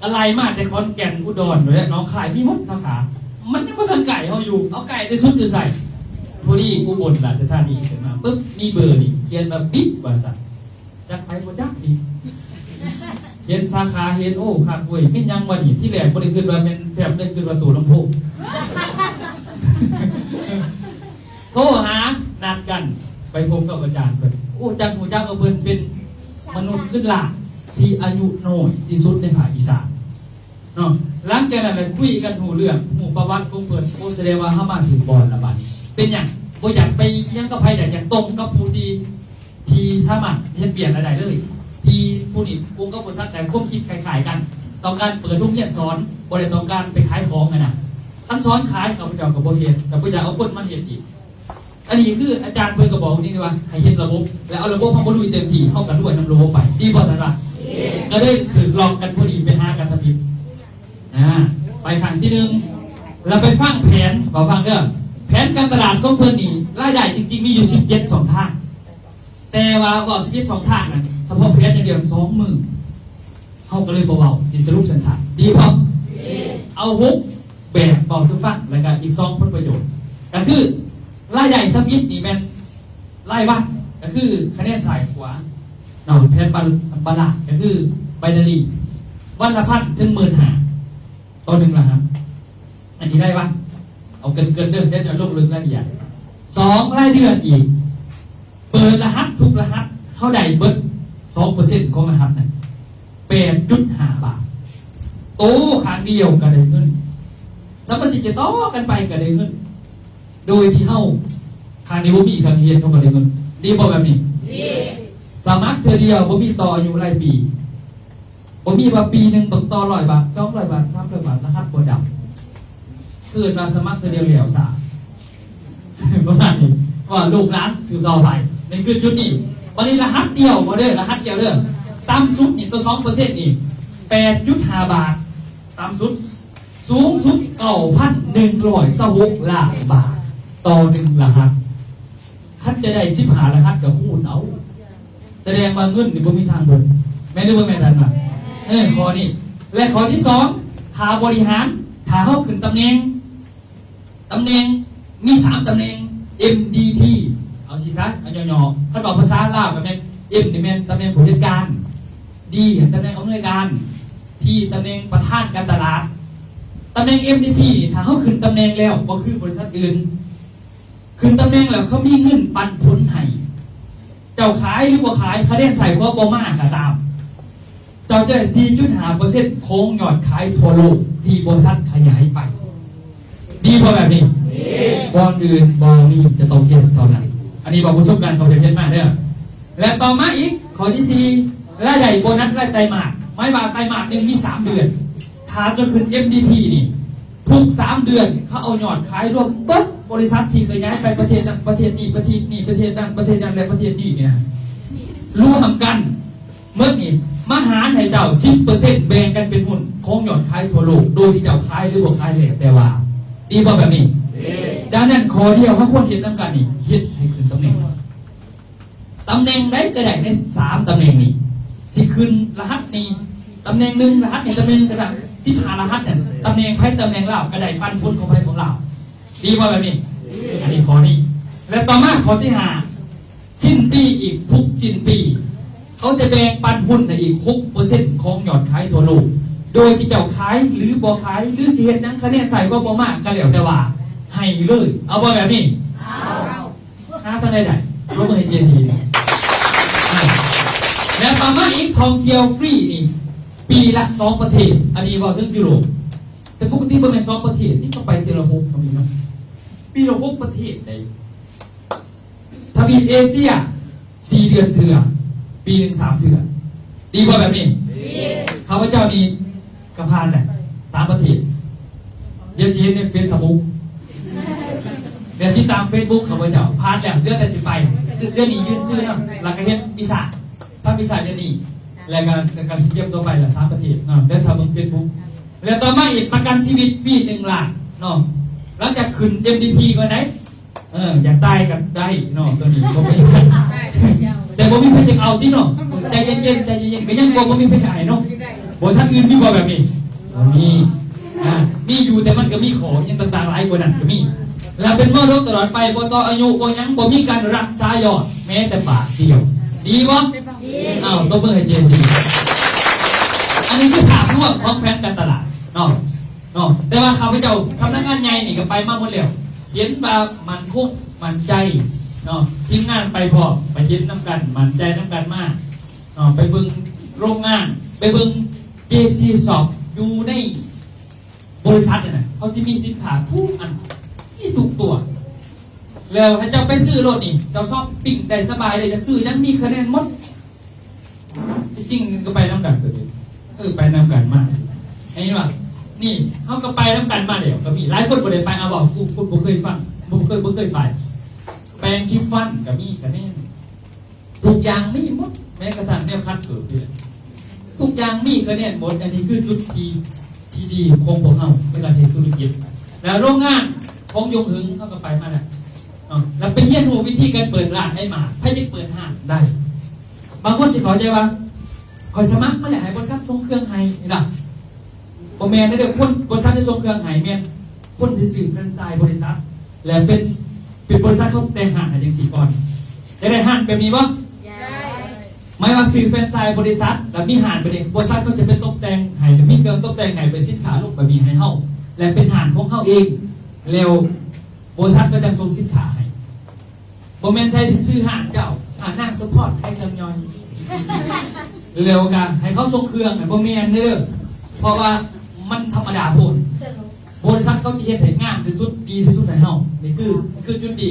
ກໍໄລ່ມາແຕ່ຂອນແກ່ນ ອຸດອນ ແລະ ໜອງຄາຍ ມີໝົດສາຂາ. ມັນຍັງບໍ່ທັນໃກ້ເຮົາຢູ່ ເອົາໃກ້ທີ່ສຸດຢູ່ໃສ? ພໍດີອຸບົນລາຊະທານີຂຶ້ນມາປຶບ ມີເບີນີ້ຂຽນວ່າ ບິດ ວ່າຊັ້ນ. ຈັກໃຜບໍ່ຈັກນີ້ ເຫັນສາຂາ ເຫັນ ໂອ້ ຄັກເວີຍ ແມ່ນຫຍັງວະນີ້? ທີແລກບໍ່ໄດ້ຄິດວ່າແມ່ນແຟັບ ໄດ້ຄິດວ່າຕູ້ລຳໂພງ. ໂທຫາ ນັດກັນໄປພົບກັບອາຈານເພິ່ນ. ໂອ້ ຈັກຮູ້ຈັກວ່າເພິ່ນເປັນມະນຸດເງິນລ້ານທີ່ອາຍຸນ້ອຍທີ່ສຸດໃນພາກອີສານເນາະ. ຫຼັງຈາກນັ້ນລະຄຸຍກັນຮູ້ເລື່ອງ ຮູ້ປະຫວັດຂອງເພິ່ນ. ໂອ້ ສະແດງວ່າເຮົາມາຖືກບ່ອນລະບາດນີ້. ເປັນຫຍັງບໍ່ຢາກໄປຫຍັງກັບໃຜ ຢາກ ຢາກຕົງກັບຜູ້ທີ່ ທີ່ສາມາດເຮັດວຽກລາຍໄດ້ເລີຍ ທີ່ຜູ້ນີ້ອົງການບໍລິສັດໄດ້ຄວາມຄິດຄ້າຍໆກັນ ຕ້ອງການເປີດໂຮງຮຽນສອນ ບໍ່ໄດ້ຕ້ອງການໄປຂາຍຂອງຫັ້ນນະ. ຄັນສອນຂາຍ ຂ້າພະເຈົ້າກໍບໍ່ເຮັດ ກໍບໍ່ຢາກເອົາຄົນມາເຮັດອີກ. ອັນນີ້ຄືອາຈານເພິ່ນກໍບອກນີ້ວ່າ ໃຫ້ເຮັດລະບົບ ແລ້ວເອົາລະບົບເຮົາມາລຸຍເຕັມທີ່ ເຮົາກໍລວຍນຳລະບົບໄປ ດີບໍ່ທ່ານວ່າ? ກໍໄດ້ຖືກຫຼອກກັນພໍດີ ໄປຫາກັນທຳອິດ. ອ່າ ໄປຄັ້ງທີໜຶ່ງ ແລ້ວໄປຟັງແຜນ ເວົ້າຟັງເດີ ແຜນການຕະຫຼາດຂອງເພິ່ນນີ້ ລາຍໄດ້ຈິງໆມີຢູ່ສິບເຈັດຊ່ອງທາງ. ແຕ່ວ່າເວົ້າຊີວິດສອງທາງນັ້ນ ສະເພາະແຜນຢ່າງດຽວສອງມື້ ເຮົາກໍເລີຍບໍ່ເວົ້າ ຊິສະຫຼຸບສັ້ນໆ ດີບໍ່? ເອົາຫົກແບບເວົ້າສູ່ຟັງ ແລ້ວກະອີກສອງຜົນປະໂຫຍດ ກະຄືລາຍໄດ້ທຳອິດນີ້ແມ່ນລາຍວັນ ກະຄືຄະແນນຊ້າຍຂວາເນາະ ແຜນບາລານ ກະຄືໄບນາຣີ ວັນລະພັນເຖິງໝື່ນຫ້າ ຕໍ່ໜຶ່ງລະຫັດ. ອັນນີ້ລາຍວັນ ເອົາເກີນໆເດີ ດຽວຈະລົງເລິກລາຍລະອຽດ. ສອງ ລາຍເດືອນອີກ ເປີດລະຫັດທຸກລະຫັດ ເຮົາໄດ້ເບິດສອງເປີເຊັນຂອງລະຫັດນັ້ນ ແປດຈຸດຫ້າບາດ. ໂຕຂ້າງດຽວກໍໄດ້ເງິນ ສະມາຊິກຈະຕໍ່ກັນໄປກໍໄດ້ເງິນ ໂດຍທີ່ເຮົາ ຂ້າງນີ້ບໍ່ມີ ຂ້າງນີ້ເຮັດ ເຮົາກໍໄດ້ເງິນ. ດີບໍ່ແບບນີ້? ດີ. ສະໝັກເທື່ອດຽວ ບໍ່ມີຕໍ່ອາຍຸລາຍປີ. ບໍ່ມີວ່າປີໜຶ່ງຕ້ອງຕໍ່ຮ້ອຍບາດ ສອງຮ້ອຍບາດ ສາມຮ້ອຍບາດ ລະຫັດບໍ່ຈຳ ເອີ້ນວ່າສະໝັກເທື່ອດຽວແລ້ວຊະ ປະມານນີ້ ວ່າລູກຫຼານສືບຕໍ່ໄປ ນີ້ຄືຈຸດນີ້. ບັດນີ້ລະຫັດດຽວບໍ່ເດີ ລະຫັດດຽວເດີ ຕ່ຳສຸດນີ້ຕໍ່ສອງເປີເຊັນນີ້ ແປດຈຸດຫ້າບາດ ຕ່ຳສຸດ ສູງສຸດ ເກົ້າພັນໜຶ່ງຮ້ອຍຊາວຫົກລ້ານບາດຕໍ່ໜຶ່ງລະຫັດ. ຄັນຈະໄດ້ສິບຫ້າລະຫັດກໍຄູນເອົາ ສະແດງວ່າເງິນນີ້ບໍ່ມີທາງເບິດ ແມ່ນຫຼືບໍ່ແມ່ນທ່ານວ່າ? ເອີ ຂໍ້ນີ້ ແລະ ຂໍ້ທີສອງ ຄ່າບໍລິຫານ ຖ້າເຮົາຂຶ້ນຕຳແໜ່ງ ຕຳແໜ່ງມີສາມຕຳແໜ່ງ ເອັມ ດີ ພີ ເອົາຊີ້ຊະ ເອົາຫຍໍ້ໆ ຄັນເວົ້າພາສາລາວກໍແມ່ນ ເອັມ ນີ້ແມ່ນຕຳແໜ່ງຜູ້ຈັດການ ດີ ຕຳແໜ່ງອຳນວຍການ ພີ ຕຳແໜ່ງປະທານການຕະຫຼາດ. ຕຳແໜ່ງ ເອັມ ດີ ພີ ນີ້ ຖ້າເຮົາຂຶ້ນຕຳແໜ່ງແລ້ວ ບໍ່ຄືບໍລິສັດອື່ນ ຂຶ້ນຕຳແໜ່ງແລ້ວ ເຂົາມີເງິນປັນຜົນໃຫ້ ເຈົ້າຂາຍຫຼືບໍ່ຂາຍ ຄະແນນຊ້າຍຂວາບໍ່ມາກໍຕາມ ເຈົ້າຈະໄດ້ສີ່ຈຸດຫ້າເປີເຊັນຂອງຍອດຂາຍທົ່ວໂລກທີ່ບໍລິສັດຂະຫຍາຍໄປ. ດີບໍ່ແບບນີ້? ບ່ອນອື່ນບໍ່ມີ ຈະຕ້ອງເຮັດເທົ່ານັ້ນ. ອັນນີ້ເວົ້າປະສົບການເຂົາເຮັດມາເດີ. ແລະ ຕໍ່ມາອີກ ຂໍ້ທີສີ່ ລາຍໄດ້ໂບນັດລາຍໄຕມາດ ໝາຍວ່າໄຕມາດໜຶ່ງມີສາມເດືອນ ຖ້າຈະຂຶ້ນ ເອັມ ດີ ພີ ນີ້ ທຸກສາມເດືອນ ເຂົາເອົາຍອດຂາຍລວມເບິດ ບໍລິສັດທີ່ຂະຫຍາຍໄປປະເທດນັ້ນ ປະເທດນີ້ ປະເທດນີ້ ປະເທດນັ້ນ ປະເທດນັ້ນ ແລະ ປະເທດນີ້ນີ້ນະ ລວມກັນໝົດນີ້ ມາຫານໃຫ້ເຈົ້າສິບເປີເຊັນ ແບ່ງກັນເປັນຫຸ້ນຂອງຍອດຂາຍທົ່ວໂລກ ໂດຍທີ່ເຈົ້າຂາຍຫຼືບໍ່ຂາຍແລ້ວແຕ່ວ່າ. ດີບໍ່ແບບນີ້? ດັ່ງນັ້ນ ຂໍ້ດຽວເຮົາຄວນເຮັດນຳກັນນີ້ ເຮັດໃຫ້ຂຶ້ນຕຳແໜ່ງ. ຕຳແໜ່ງໃດກໍໄດ້ໃນສາມຕຳແໜ່ງນີ້ ຊິຂຶ້ນລະຫັດນີ້ ຕຳແໜ່ງໜຶ່ງ ລະຫັດນີ້ຕຳແໜ່ງກະໄດ້ ສິບຫ້າລະຫັດນັ້ນ ຕຳແໜ່ງໃຜຕຳແໜ່ງລາວ ກະໄດ້ປັນຜົນຂອງໃຜຂອງລາວ. ດີບໍ່ແບບນີ້? ອັນນີ້ຂໍ້ນີ້ ແລະ ຕໍ່ມາຂໍ້ທີຫ້າ ສິ້ນປີອີກ ທຸກສິ້ນປີ ເຂົາຈະແບ່ງປັນຫຸ້ນໃຫ້ອີກຫົກເປີເຊັນຂອງຍອດຂາຍທົ່ວໂລກ ໂດຍທີ່ເຈົ້າຂາຍຫຼືບໍ່ຂາຍ ຫຼືຊິເຮັດຫຍັງ ຄະແນນໃຊ້ບໍ່ມາກະແລ້ວແຕ່ວ່າ ໃຫ້ເລີຍ. ເອົາບໍ່ແບບນີ້? ເອົາ. ຫາທາງໃດໄດ້ ລົງມືໃຫ້ເຈຊີ ແລ້ວຕໍ່ມາອີກ ທ່ອງທ່ຽວຟຣີນີ້ ປີລະສອງປະເທດ ອັນນີ້ເວົ້າເຖິງຢູໂຣບ ແຕ່ປົກກະຕິບໍ່ແມ່ນສອງປະເທດນີ້ ກໍໄປທີລະຫົກກໍມີເນາະ ປີລະຫົກປະເທດໃດ ທະ ທວີບເອເຊຍ ສີ່ເດືອນເທື່ອ ປີໜຶ່ງສາມເທື່ອ ດີບໍ່ແບບນີ້? ຂ້າພະເຈົ້ານີ້ກະຜ່ານແຫຼະ ສາມປະເທດ. ດຽວຊິເຫັນໃນເຟສບຸກ ແລ້ວຕິດຕາມເຟສບຸກຂ້າພະເຈົ້າ ຜ່ານແລ້ວ ເຫຼືອແຕ່ຊິໄປ ເດືອນນີ້ຍື່ນຊື່ນຳ ແລ້ວກະເຮັດວີຊາ ທຳວີຊາເດືອນນີ້ ແລ້ວກະ ແລ້ວກະຊິຕຽມຕົວໄປລະ ສາມປະເທດເນາະ ແລ້ວຖ້າເບິ່ງເຟສບຸກ. ແລ້ວຕໍ່ມາອີກ ປະກັນຊີວິດປີໜຶ່ງລ້ານເນາະ ຫຼັງຈາກຂຶ້ນເອັມດີພີກ່ອນໄດ໋ ເອີ ຢາກຕາຍກໍໄດ້ເນາະ ຕົວນີ້ບໍ່ເປັນຫຍັງ ແຕ່ບໍ່ມີໃຜຢາກເອົາຕິເນາະ. ໃຈເຢັນໆ ໃຈເຢັນໆ ກໍຍັງບໍ່ ບໍ່ມີໃຜຢາກໃຫ້ເນາະ. ບໍລິສັດອື່ນມີບໍ່ແບບນີ້? ບໍ່ມີ. ອ່າ ມີຢູ່ ແຕ່ມັນກໍມີຂໍ້ຫຍັງຕ່າງໆຫຼາຍກວ່ານັ້ນກໍມີ. ແລ້ວເປັນມໍລະດົກຕະຫຼອດໄປ ບໍ່ຕໍ່ອາຍຸ ບໍ່ຫຍັງ ບໍ່ມີການລັກສາຍອດແມ້ແຕ່ບາດດຽວ ດີບໍ່? ດີ. ອ້າວ ຕົບມືໃຫ້ເຈຊີ. ອັນນີ້ຄືພາບລວມຂອງແຜນການຕະຫຼາດເນາະ. ເນາະ ແຕ່ວ່າຂ້າພະເຈົ້າ ສຳນັກງານໃຫຍ່ນີ້ກໍໄປມາໝົດແລ້ວ ເຫັນວ່າໝັ້ນຄົງໝັ້ນໃຈເນາະ ທີມງານໄປພ້ອມ ໄປເຫັນນຳກັນ ໝັ້ນໃຈນຳກັນມາເນາະ. ໄປເບິ່ງໂຮງງານ ໄປເບິ່ງເຈຊີຊັອບ ຢູ່ໃນບໍລິສັດຫັ້ນນະ ເຂົາຊິມີສິນຄ້າທຸກອັນ ມີທຸກຕົວ ແລ້ວໃຫ້ເຈົ້າໄປຊື້ໂລດນີ້ ເຈົ້າຊັອບປິງໄດ້ສະບາຍເລີຍ ຢາກຊື້ຫຍັງມີຂະແໜງໝົດ. ທີ່ຈິງກໍໄປນຳກັນເລີຍ ເອີ ໄປນຳກັນມາ ເຫັນບໍ່? ນີ້ເຮົາກໍໄປນຳກັນມາແລ້ວ ກໍມີຫຼາຍຄົນບໍ່ໄດ້ໄປ. ເອົາ ເວົ້າ ຜູ້ຄົນບໍ່ເຄີຍຟັງ ບໍ່ເຄີຍ ບໍ່ເຄີຍໄປ ແປງຊີຟອນກໍມີຂະແໜງ ທຸກຢ່າງມີໝົດ ແມ້ກະທັ່ງແນວຂັດເກີບນີ້ແຫຼະ ທຸກຢ່າງມີຂະແໜງໝົດ. ອັນນີ້ຄືຈຸດທີ່ ທີ່ດີຂອງພວກເຮົາໃນການເຮັດທຸລະກິດ. ແລ້ວໂຮງງານຂອງຢົງຫຶງເຮົາກໍໄປມາແລ້ວເນາະ ແລ້ວໄປຮຽນຮູ້ວິທີການເປີດຮ້ານໃຫ້ມາ ໃຜຢາກເປີດຮ້ານໄດ້. ບາງຄົນຊິເຂົ້າໃຈວ່າ ຂ້ອຍສະໝັກມາແລ້ວໃຫ້ບໍລິສັດສົ່ງເຄື່ອງໃຫ້ ເຫັນບໍ່? ບໍ່ແມ່ນເດີ ຄົນ ບໍລິສັດຈະສົ່ງເຄື່ອງໃຫ້ ແມ່ນຄົນທີ່ຊື້ແຟຣນໄຊບ໌ບໍລິສັດ ແລະ ເປັນ ເປັນບໍລິສັດເຂົາແຕ່ງຮ້ານໃຫ້ຈັ່ງຊີ້ກ່ອນ. ຢາກໄດ້ຮ້ານແບບນີ້ບໍ່? ຢາກໄດ້. ໝາຍວ່າຊື້ແຟຣນໄຊບ໌ບໍລິສັດ ແລ້ວມີຮ້ານແບບນີ້ ບໍລິສັດເຂົາຈະໄປຕົບແຕ່ງໃຫ້ ມີເຄື່ອງຕົບແຕ່ງໃຫ້ ເປັນສິນຄ້າລົງແບບນີ້ໃຫ້ເຮົາ ແລະ ເປັນຮ້ານຂອງເຮົາເອງ ແລ້ວບໍລິສັດກໍຈັ່ງສົ່ງສິນຄ້າໃຫ້. ບໍ່ແມ່ນໃຊ້ຊື່ຮ້ານເຈົ້າ ຮ້ານນາງສົມພອນຂາຍເຄື່ອງຍ່ອຍ ແລ້ວກໍໃຫ້ເຂົາສົ່ງເຄື່ອງ ບໍ່ແມ່ນເດີ ເພາະວ່າມັນທຳມະດາໂພດ. ບໍລິສັດເຂົາຈະເຮັດໃຫ້ງາມທີ່ສຸດ ດີທີ່ສຸດໃຫ້ເຮົາ. ນີ້ຄື ຄືຈຸດດີ.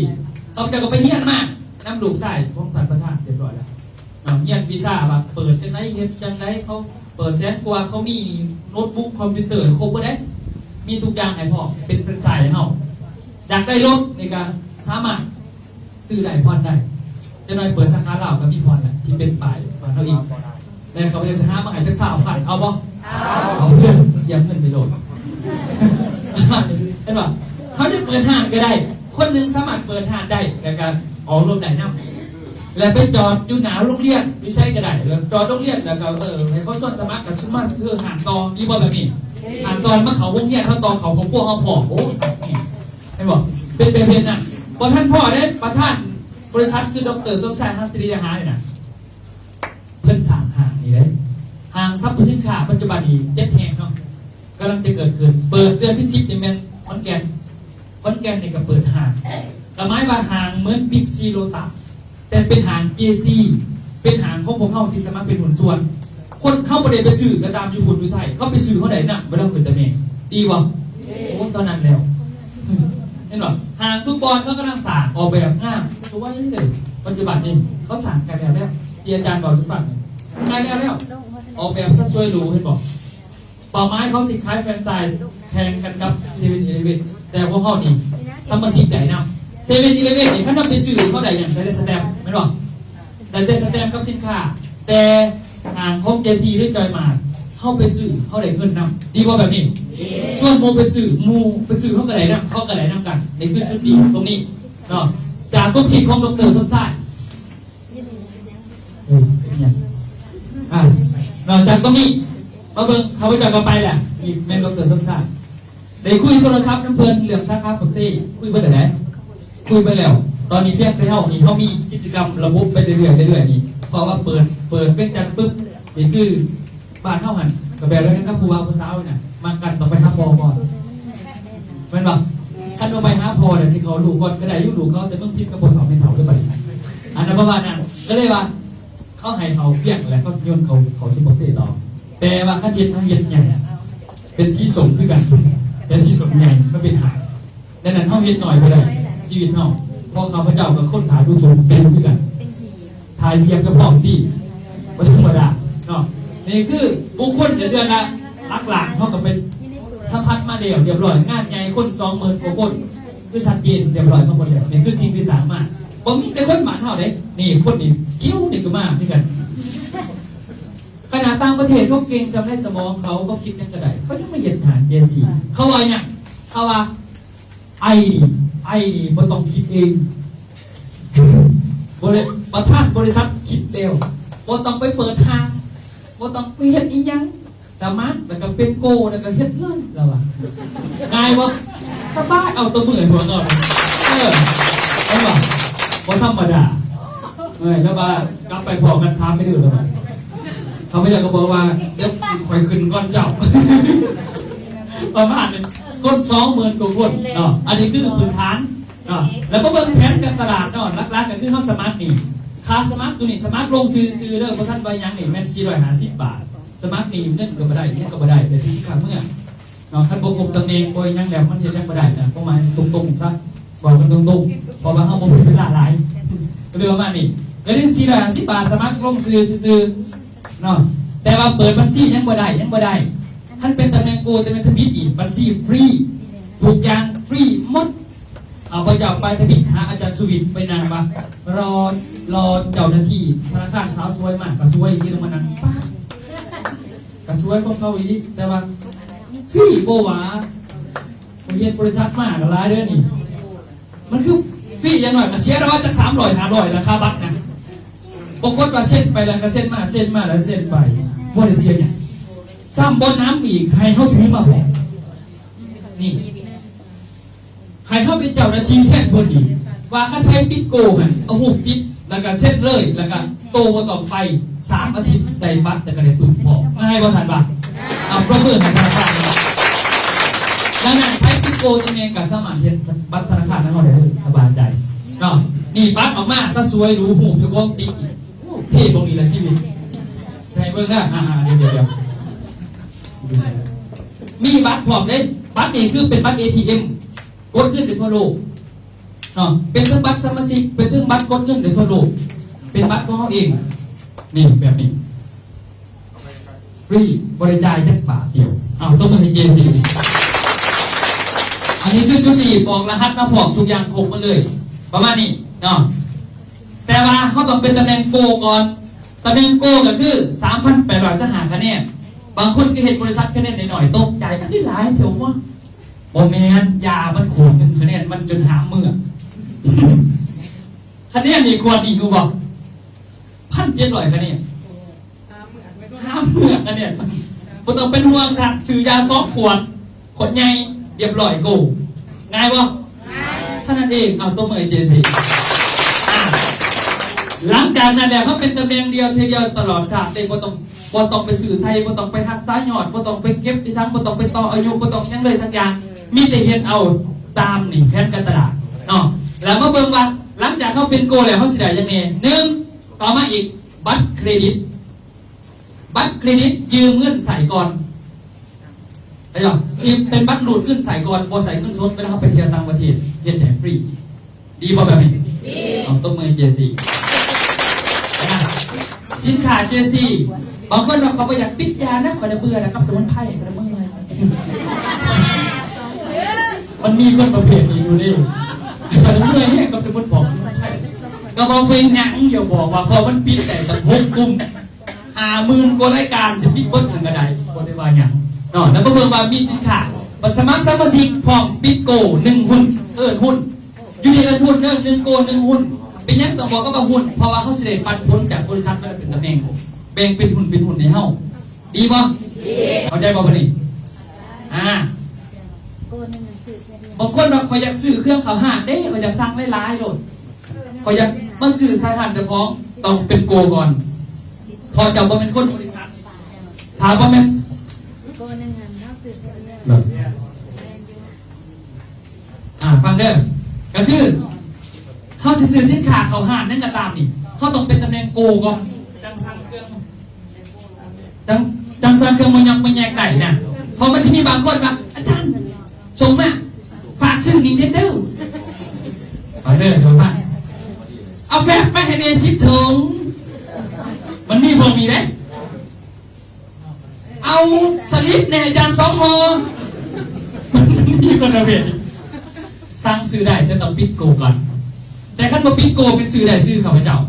ຂ້າພະເຈົ້າກໍໄປຮຽນມານຳລູກຊາຍຂອງທ່ານປະທານຮຽບຮ້ອຍແລ້ວເນາະ ຮຽນວິຊາວ່າເປີດຈັ່ງໃດ ເຮັດຈັ່ງໃດ. ເຂົາເປີດແສນກວ່າ ເຂົາມີໂນ້ດບຸກ ຄອມພິວເຕີ ຄົບເບິດເດ້ ມີທຸກຢ່າງໃຫ້ພ້ອມ ເປັນແຟຣນໄຊບ໌ໃຫ້ເຮົາ. ຢາກໄດ້ລົດນີ້ກໍສາມາດ ຊື້ໄດ້ຜ່ອນໄດ້ ຈັກໜ້ອຍເປີດສາຂາລາວກໍມີຜ່ອນແຫຼະ ທີ່ເປັນປ້າຍບ້ານເຮົາເອງ. ແຕ່ຂ້າພະເຈົ້າຈະຫາມາໃຫ້ຈັກຊາວພັນ ເອົາບໍ່? ເອົາ. ເອົາເດີ ຕຽມເງິນໄປໂລດ ເຫັນບໍ່? ເຮົາຈະເປີດຮ້ານກໍໄດ້ ຄົນໜຶ່ງສາມາດເປີດຮ້ານໄດ້ ແລ້ວກໍອອກລົດໄດ້ນຳ ແລ້ວໄປຈອດຢູ່ໜ້າໂຮງຮຽນ ຢູ່ໃສກໍໄດ້ ແລ້ວຈອດໂຮງຮຽນ ແລ້ວກໍ ເອີ ໃຫ້ເຂົາຊວນສະໝັກ ກໍສາມາດຊື້ຮ້ານຕໍ່ ດີບໍ່ແບບນີ້? ຮ້ານຕໍ່ມາເຂົ້າໂຮງຮຽນ ເຮົາຕໍ່ເຂົ້າຄອບຄົວເຮົາພ້ອມ. ໂອ້ ເຫັນບໍ່? ເປັນແບບເຮັດນະ ບໍ່ທັນພໍເດ້ ປະທານບໍລິສັດຄື ດຣ. ສົມຊາຍ ຮັດສະລີຍະຫານີ້ນະ ເພິ່ນສ້າງຫ້າງນີ້ເດ້ ຫ້າງສັບພະສິນຄ້າ ປັດຈຸບັນນີ້ເຈັດແຫ່ງເນາະ ກຳລັງຈະເກີດຂຶ້ນ ເປີດເດືອນທີສິບນີ້ແມ່ນຂອນແກ່ນ ຂອນແກ່ນນີ້ກໍເປີດຫ້າງ ກໍໝາຍວ່າຫ້າງເໝືອນ Big C Lotus ແຕ່ເປັນຫ້າງ ເຈຊີ ເປັນຫ້າງຂອງພວກເຮົາທີ່ສາມາດເປັນຫຸ້ນສ່ວນ. ຄົນເຮົາບໍ່ໄດ້ໄປຊື້ກໍຕາມຢູ່ພຸ້ນຢູ່ໄທ ເຂົາໄປຊື້ເຮົາໄດ້ນຳ ເວລາເພິ່ນຕະແໝງ ດີບໍ່? ໂອ້ ຕອນນັ້ນແລ້ວ ເຫັນບໍ່? ຫ້າງທຸກບ່ອນເຂົາກຳລັງສ້າງ ອອກແບບງາມສວຍເລີຍ. ປັດຈຸບັນນີ້ເຂົາສ້າງໃກ້ແລ້ວແລ້ວ ທີ່ອາຈານເວົ້າສູ່ຟັງນີ້ ໃກ້ແລ້ວແລ້ວ ອອກແບບສະສວຍຫຼູ ເຫັນບໍ່? ເປົ້າໝາຍເຂົາຊິຂາຍແຟຣນໄຊບ໌ແຂ່ງກັນກັບເຊເວັ່ນອີເລເວັ່ນ ແຕ່ພວກເຮົານີ້ສາມາດຊື້ໄດ້ນຳ. ເຊເວັ່ນອີເລເວັ່ນນີ້ ຄັນນຳໄປຊື້ເຂົາໄດ້ຫຍັງ? ໄດ້ແຕ່ສະແຕັມ ແມ່ນບໍ່? ໄດ້ແຕ່ສະແຕັມກັບສິນຄ້າ ແຕ່ຫ້າງຂອງເຈຊີ ຫຼື ຈອຍມາດ ເຮົາໄປຊື້ເຮົາໄດ້ເງິນນຳ ດີບໍ່ແບບນີ້? ຊວນໝູ່ໄປຊື້ ໝູ່ໄປຊື້ເຮົາກໍໄດ້ນຳ ເຂົາກໍໄດ້ນຳກັນ. ນີ້ຄືຈຸດດີຕົງນີ້ເນາະ ຈາກຄວາມຄິດຂອງ ດຣ. ສົມຊາຍ. ເອີ ເປັນຫຍັງ? ອ່າ ນອກຈາກຕົງນີ້ມາເບິ່ງ ຂ້າພະເຈົ້າກໍໄປແລ້ວ ນີ້ແມ່ນ ດຣ. ສົມຊາຍ ໄດ້ຄຸຍໂທລະທັດນຳເພິ່ນເລື່ອງສາຂາປາກເຊ ຄຸຍເບິດແລ້ວ ໄດ້ຄຸຍເບິດແລ້ວ. ຕອນນີ້ພຽງແຕ່ເຮົານີ້ ເຮົາມີກິດຈະກຳລະບົບໄປເລື້ອຍໆ ເລື້ອຍໆ ນີ້ ເພາະວ່າເປີດ ເປີດວຽງຈັນປຶບ ນີ້ຄື ບ້ານເຮົາຫັ້ນກໍແບບດຽວກັນກັບຜູ້ບ່າວຜູ້ສາວນີ້ນະ ມັກກັນຕ້ອງໄປຫາພໍ່ກ່ອນ ແມ່ນບໍ່? ຄັນວ່າໄປຫາພໍ່ແລ້ວຊິເຂົ້າລູກກ່ອນກໍໄດ້ຢູ່ ລູກເຂົາແຕ່ເບິ່ງຜິດກັບພໍ່ເຖົ້າແມ່ເຖົ້າເດີບັດນີ້ ອັນນັ້ນປະມານນັ້ນ. ກໍເລີຍວ່າເຂົາໃຫ້ເຂົ້າວຽງແລ້ວ ເຂົາຊິໂຍນເຂົ້າ ເຂົ້າທີ່ປາກເຊຕໍ່ ແຕ່ວ່າຄັນເຮັດ ເຮົາເຮັດໃຫຍ່ ເປັນສີສົ້ມຄືກັນ ແຕ່ສີສົ້ມໃຫຍ່ມັນເປັນຫາງ. ດັ່ງນັ້ນເຮົາເຮັດໜ້ອຍບໍ່ໄດ້ ຊີວິດເຮົາ ພວກຂ້າພະເຈົ້າກໍຄົນຖ້າດູຖືກເປັນຄືກັນ ຖ້າຢຽບຈະພ້ອມທີ່ບໍ່ທຳມະດາເນາະ. ນີ້ຄືບຸກຄົນຈະເດືອນລະຫຼັກລ້ານ ເຮົາກໍໄປສຳຜັດມາແລ້ວຮຽບຮ້ອຍ ງານໃຫຍ່ຄົນສອງໝື່ນກວ່າຄົນ ຄືຊັດເຈນຮຽບຮ້ອຍມາໝົດແລ້ວ. ນີ້ຄືສິ່ງທີ່ສ້າງມາ ບໍ່ມີແຕ່ຄົນບ້ານເຮົາເດ້ ນີ້ຄົນນີ້ຄິວນີ້ກໍມາຄືກັນ. ຂະໜາດຕ່າງປະເທດເຂົາເກັ່ງສ່ຳໃດສະໝອງເຂົາ ເຂົາຄິດຫຍັງກໍໄດ້ ເຂົາຍັງມາເຮັດທາງເຈຊີ ເຂົາວ່າຫຍັງ? ເຂົາວ່າ ໄອນີ້ ໄອນີ້ບໍ່ຕ້ອງຄິດເອງ ບໍລິ ປະທານບໍລິສັດຄິດແລ້ວ ບໍ່ຕ້ອງໄປເປີດຫ້າງ ບໍ່ຕ້ອງໄປເຮັດອີ່ຫຍັງ ສະໝັກແລ້ວກໍເປັນໂກ ແລ້ວກໍເຮັດເລີຍ ລາວວ່າ. ງ່າຍບໍ່? ສະບາຍ. ເອົາຕົບມືໃຫ້ພວກເຮົາ ເອີ ເຫັນບໍ່? ບໍ່ທຳມະດາ. ເອີ ລາວວ່າກັບໄປພໍ້ກັນຖາມໄປເດີ ລາວວ່າ. ຂ້າພະເຈົ້າກໍບອກວ່າ ດຽວຂ້ອຍຂຶ້ນກ່ອນເຈົ້າ ປະມານນີ້ ຄົນສອງໝື່ນກວ່າຄົນເນາະ. ອັນນີ້ຄືພື້ນຖານເນາະ ແລ້ວມາເບິ່ງແຜນການຕະຫຼາດເນາະ. ຫຼັກໆກໍຄືເຮົາສະໝັກນີ້ ຄ່າສະໝັກໂຕນີ້ ສະໝັກລົງຊື່ຊື່ເດີ ບໍ່ທັນໄດ້ຫຍັງນີ້ ແມ່ນສີ່ຮ້ອຍຫ້າສິບບາດ. ສະໝັກນີ້ເງິນກໍບໍ່ໄດ້ ຫຍັງກໍບໍ່ໄດ້ ໄດ້ແຕ່ຄ່າເມືອເນາະ. ຄັນບໍ່ຄົບຕຳແໜ່ງ ບໍ່ຫຍັງແລ້ວ ມັນເຮັດຫຍັງບໍ່ໄດ້ນະ ຄວາມໝາຍຕົງໆຊະ ເວົ້າກັນຕົງໆ ເພາະວ່າເຮົາບໍ່ມີເວລາຫຼາຍ ກໍເລີຍປະມານນີ້. ກໍໄດ້ສີ່ຮ້ອຍຫ້າສິບບາດ ສະໝັກລົງຊື່ຊື່ໆ ເນາະ ແຕ່ວ່າເປີດບັນຊີຍັງບໍ່ໄດ້ ຍັງບໍ່ໄດ້. ຄັນເປັນຕຳແໜ່ງໂກ ຕຳແໜ່ງທຳອິດນີ້ ບັນຊີຟຣີ ທຸກຢ່າງຟຣີໝົດ. ເອົາ ພວກເຈົ້າໄປທຳອິດຫາອາຈານສຸວິດ ໄປນັ່ງວ່າ ລໍ ລໍເຈົ້າໜ້າທີ່ທະນາຄານສາວສວຍມາ ກໍສວຍອີ່ຫຼີ ມານັ່ງປາດ ກໍສວຍຂອງເຂົາອີ່ຫຼີ ແຕ່ວ່າຟຣີບໍ່ວ່າ ເຮັດບໍລິສັດມາກໍຫຼາຍເດີ້ນີ້ ມັນຄືຟຣີ ຢ່າງໜ້ອຍກໍເສຍແລ້ວຈັກສາມຮ້ອຍ ຫ້າຮ້ອຍ ລາຄາບັດນະ. ບໍ່ກົດວ່າເຊັນໄປແລ້ວກໍເຊັນມາ ເຊັນມາແລ້ວເຊັນໄປ ບໍ່ໄດ້ເສຍຫຍັງ ຊ້ຳບໍ່ນຳອີກ ໃຫ້ເຮົາຖືມາພ້ອມນີ້ ໃຫ້ເຮົາເປັນເຈົ້າໜ້າທີ່ແທນເພິ່ນອີກ ວ່າຄັນໃຜຕິດໂກຫັ້ນ ເອົາຮູບຕິດ ແລ້ວກໍເຊັນເລີຍ ແລ້ວກໍໂຕບໍ່ຕ້ອງໄປ ສາມອາທິດໄດ້ບັດ ແລ້ວກໍໄດ້ປຶ້ມພ້ອມ. ງ່າຍບໍ່ທ່ານວ່າ? ເອົາ ປະເມີນໃຫ້ທ່ານຟັງ. ດັ່ງນັ້ນ ໃຜຕິດໂກຕົວເອງກໍສາມາດເຮັດບັດທະນາຄານນຳເຮົາໄດ້ເລີຍ ສະບາຍໃຈເນາະ. ນີ້ບັດອອກມາ ສະສວຍ ຮູ້ຮູບເຈົ້າຂອງຕິດ ເທ່ບໍ່ມີລະຊີວິດ ໃສ່ເບິ່ງເດີ. ອ່າໆ ດຽວໆ ມີບັດພ້ອມເດ້. ບັດນີ້ຄືເປັນບັດເອທີເອັມ ກົດເງິນໄດ້ທົ່ວໂລກ ເນາະ ເປັນເຖິງບັດສະມາຊິກ ເປັນເຖິງບັດກົດເງິນໄດ້ທົ່ວໂລກ ເປັນບັດຂອງເຮົາເອງ ນີ້ ແບບນີ້ ຟຣີ ບໍ່ໄດ້ຈ່າຍຈັກບາດດຽວ. ເອົາ ຕົບມືໃຫ້ເຈຊີ. ອັນນີ້ຄືຈຸດນີ້ ບອກລະຫັດມາພ້ອມ ທຸກຢ່າງຄົບໝົດເລີຍ ປະມານນີ້ເນາະ. ແຕ່ວ່າເຮົາຕ້ອງເປັນຕຳແໜ່ງໂກກ່ອນ ຕຳແໜ່ງໂກກໍຄື ສາມພັນແປດຮ້ອຍຊາວຫ້າຄະແນນ. ບາງຄົນກໍເຮັດບໍລິສັດຄະແນນໜ້ອຍໆ ຕົກໃຈ ອັນນີ້ຫຼາຍແທ້ຫວາ. ບໍ່ແມ່ນ ຢາມັນຂວດໜຶ່ງຄະແນນມັນຈົນຫາມເມືອ. ຄະແນນນີ້ຂວດນີ້ຮູ້ບໍ່? ພັນເຈັດຮ້ອຍຄະແນນ. ຫາມເມືອຄະແນນ. ບໍ່ຕ້ອງເປັນຫ່ວງທ່ານ ຊື້ຢາສອງຂວດ ຂວດໃຫຍ່ ຮຽບຮ້ອຍໂກ. ງ່າຍບໍ່? ເທົ່ານັ້ນເອງ. ເອົາ ຕົບມືໃຫ້ເຈຊີ. ອ່າ ຫຼັງຈາກນັ້ນແລ້ວ ເຮົາເປັນຕຳແໜ່ງດຽວ ເທື່ອດຽວຕະຫຼອດຊາດເດ້. ບໍ່ຕ້ອງ ບໍ່ຕ້ອງໄປຊື້ໃສ່ ບໍ່ຕ້ອງໄປຮັກສາຍຍອດ ບໍ່ຕ້ອງໄປເກັບອີ່ສັງ ບໍ່ຕ້ອງໄປຕໍ່ອາຍຸ ບໍ່ຕ້ອງຫຍັງເລີຍສັກຢ່າງ ມີແຕ່ເຮັດເອົາຕາມນີ້ ແຜນການຕະຫຼາດເນາະ. ແລ້ວມາເບິ່ງວ່າ ຫຼັງຈາກເຮົາເປັນໂກແລ້ວ ເຮົາຊິໄດ້ຫຍັງແດ່? ໜຶ່ງ ຕໍ່ມາອີກ ບັດເຄຣດິດ. ບັດເຄຣດິດຢືມເງິນໃຊ້ກ່ອນ ເຂົ້າໃຈບໍ່? ທີ່ເປັນບັດຮູດເງິນໃຊ້ກ່ອນ ບໍ່ໃຊ້ເງິນສົດ ເວລາເຮົາໄປທ່ຽວຕ່າງປະເທດ ເຮັດໃຫ້ຟຣີ. ດີບໍ່ແບບນີ້? ດີ. ເອົາ ຕົບມືໃຫ້ເຈຊີ. ນະ ສິນຄ້າເຈຊີ ບາງຄົນວ່າ ຂ້ອຍບໍ່ຢາກຕິດຢານະ ຂ້ອຍລະເບື່ອນະກັບສະໝຸນໄພ ຂ້ອຍລະເມື່ອຍ. ມັນມີຄົນປະເພດນີ້ຢູ່ເດ້ ຂ້ອຍລະເມື່ອຍແຮງກັບສະໝຸນ ສະໝຸນໄພ. ກໍບໍ່ເປັນຫຍັງ ຢ່າບອກວ່າ ເພາະມັນປິດໄດ້ຕັ້ງຫົກກຸ່ມ ຫ້າໝື່ນກວ່າລາຍການ ຈະປິດເບິດຫັ້ນກໍໄດ້ ບໍ່ໄດ້ວ່າຫຍັງເນາະ. ແລ້ວມາເບິ່ງວ່າມີສິນຄ້າ ບັດສະໝັກສະມາຊິກພ້ອມ ປິດໂກ ໜຶ່ງຫຸ້ນ ເອີ້ນຫຸ້ນ ຢູ່ໃນເອີ້ນຫຸ້ນເດີ ໜຶ່ງໂກ ໜຶ່ງຫຸ້ນ. ເປັນຫຍັງຕ້ອງບອກວ່າຫຸ້ນ? ເພາະວ່າເຮົາຊິໄດ້ປັນຜົນຈາກບໍລິສັດ ມັນເປັນຕຳແໜ່ງ ແບ່ງເປັນຫຸ້ນ ເປັນຫຸ້ນໃຫ້ເຮົາ. ດີບໍ່? ດີ. ເຂົ້າໃຈບໍ່ບັດນີ້? ອ່າ ໂກໜຶ່ງຊື້ເທື່ອດຽວ. ບາງຄົນວ່າ ຂ້ອຍຢາກຊື້ເຄື່ອງເຂົ້າຮ້ານເດ້ ຂ້ອຍຢາກສັ່ງຫຼາຍໆໂລດ ຂ້ອຍຢາກມາຊື້ໃສ່ຮ້ານເຈົ້າຂອງ. ຕ້ອງເປັນໂກກ່ອນ ເພາະເຈົ້າບໍ່ແມ່ນຄົນບໍລິສັດ. ຖ້າບໍ່ແມ່ນ ໂກໜຶ່ງຫັ້ນເຮົາຊື້ເທື່ອດຽວ. ແມ່ນຢູ່. ອ່າ ຟັງເດີ ກໍຄືເຮົາຈະຊື້ສິນຄ້າເຂົ້າຮ້ານຫຍັງກໍຕາມນີ້ ເຮົາຕ້ອງເປັນຕຳແໜ່ງໂກກ່ອນ ຈັ່ງສັ່ງເຄື່ອງ ຈັ່ງ ຈັ່ງສັ່ງເຄື່ອງມາຫຍັກມາແຍກໄດ້ນະ. ເພາະມັນຈະມີບາງຄົນວ່າ ອາຈານ ສົ່ງມາ ຝາກຊື້ນີ້ແດ່ເດີ. ເດີ ເອົາແຟັບມາໃຫ້ແດ່ສິບຖົງ ມັນມີບໍ່ມີເດ້. ເອົາສະລິບແດ່ອາຈານສອງຫໍ່ ມັນມີບໍ່ລະເວນ. ສັ່ງຊື້ໄດ້ ແຕ່ຕ້ອງປິດໂກກ່ອນ. ແຕ່ຄັນບໍ່ປິດໂກ ແມ່ນຊື້ໄດ້ຊື່ຂ້າພະເຈົ້າ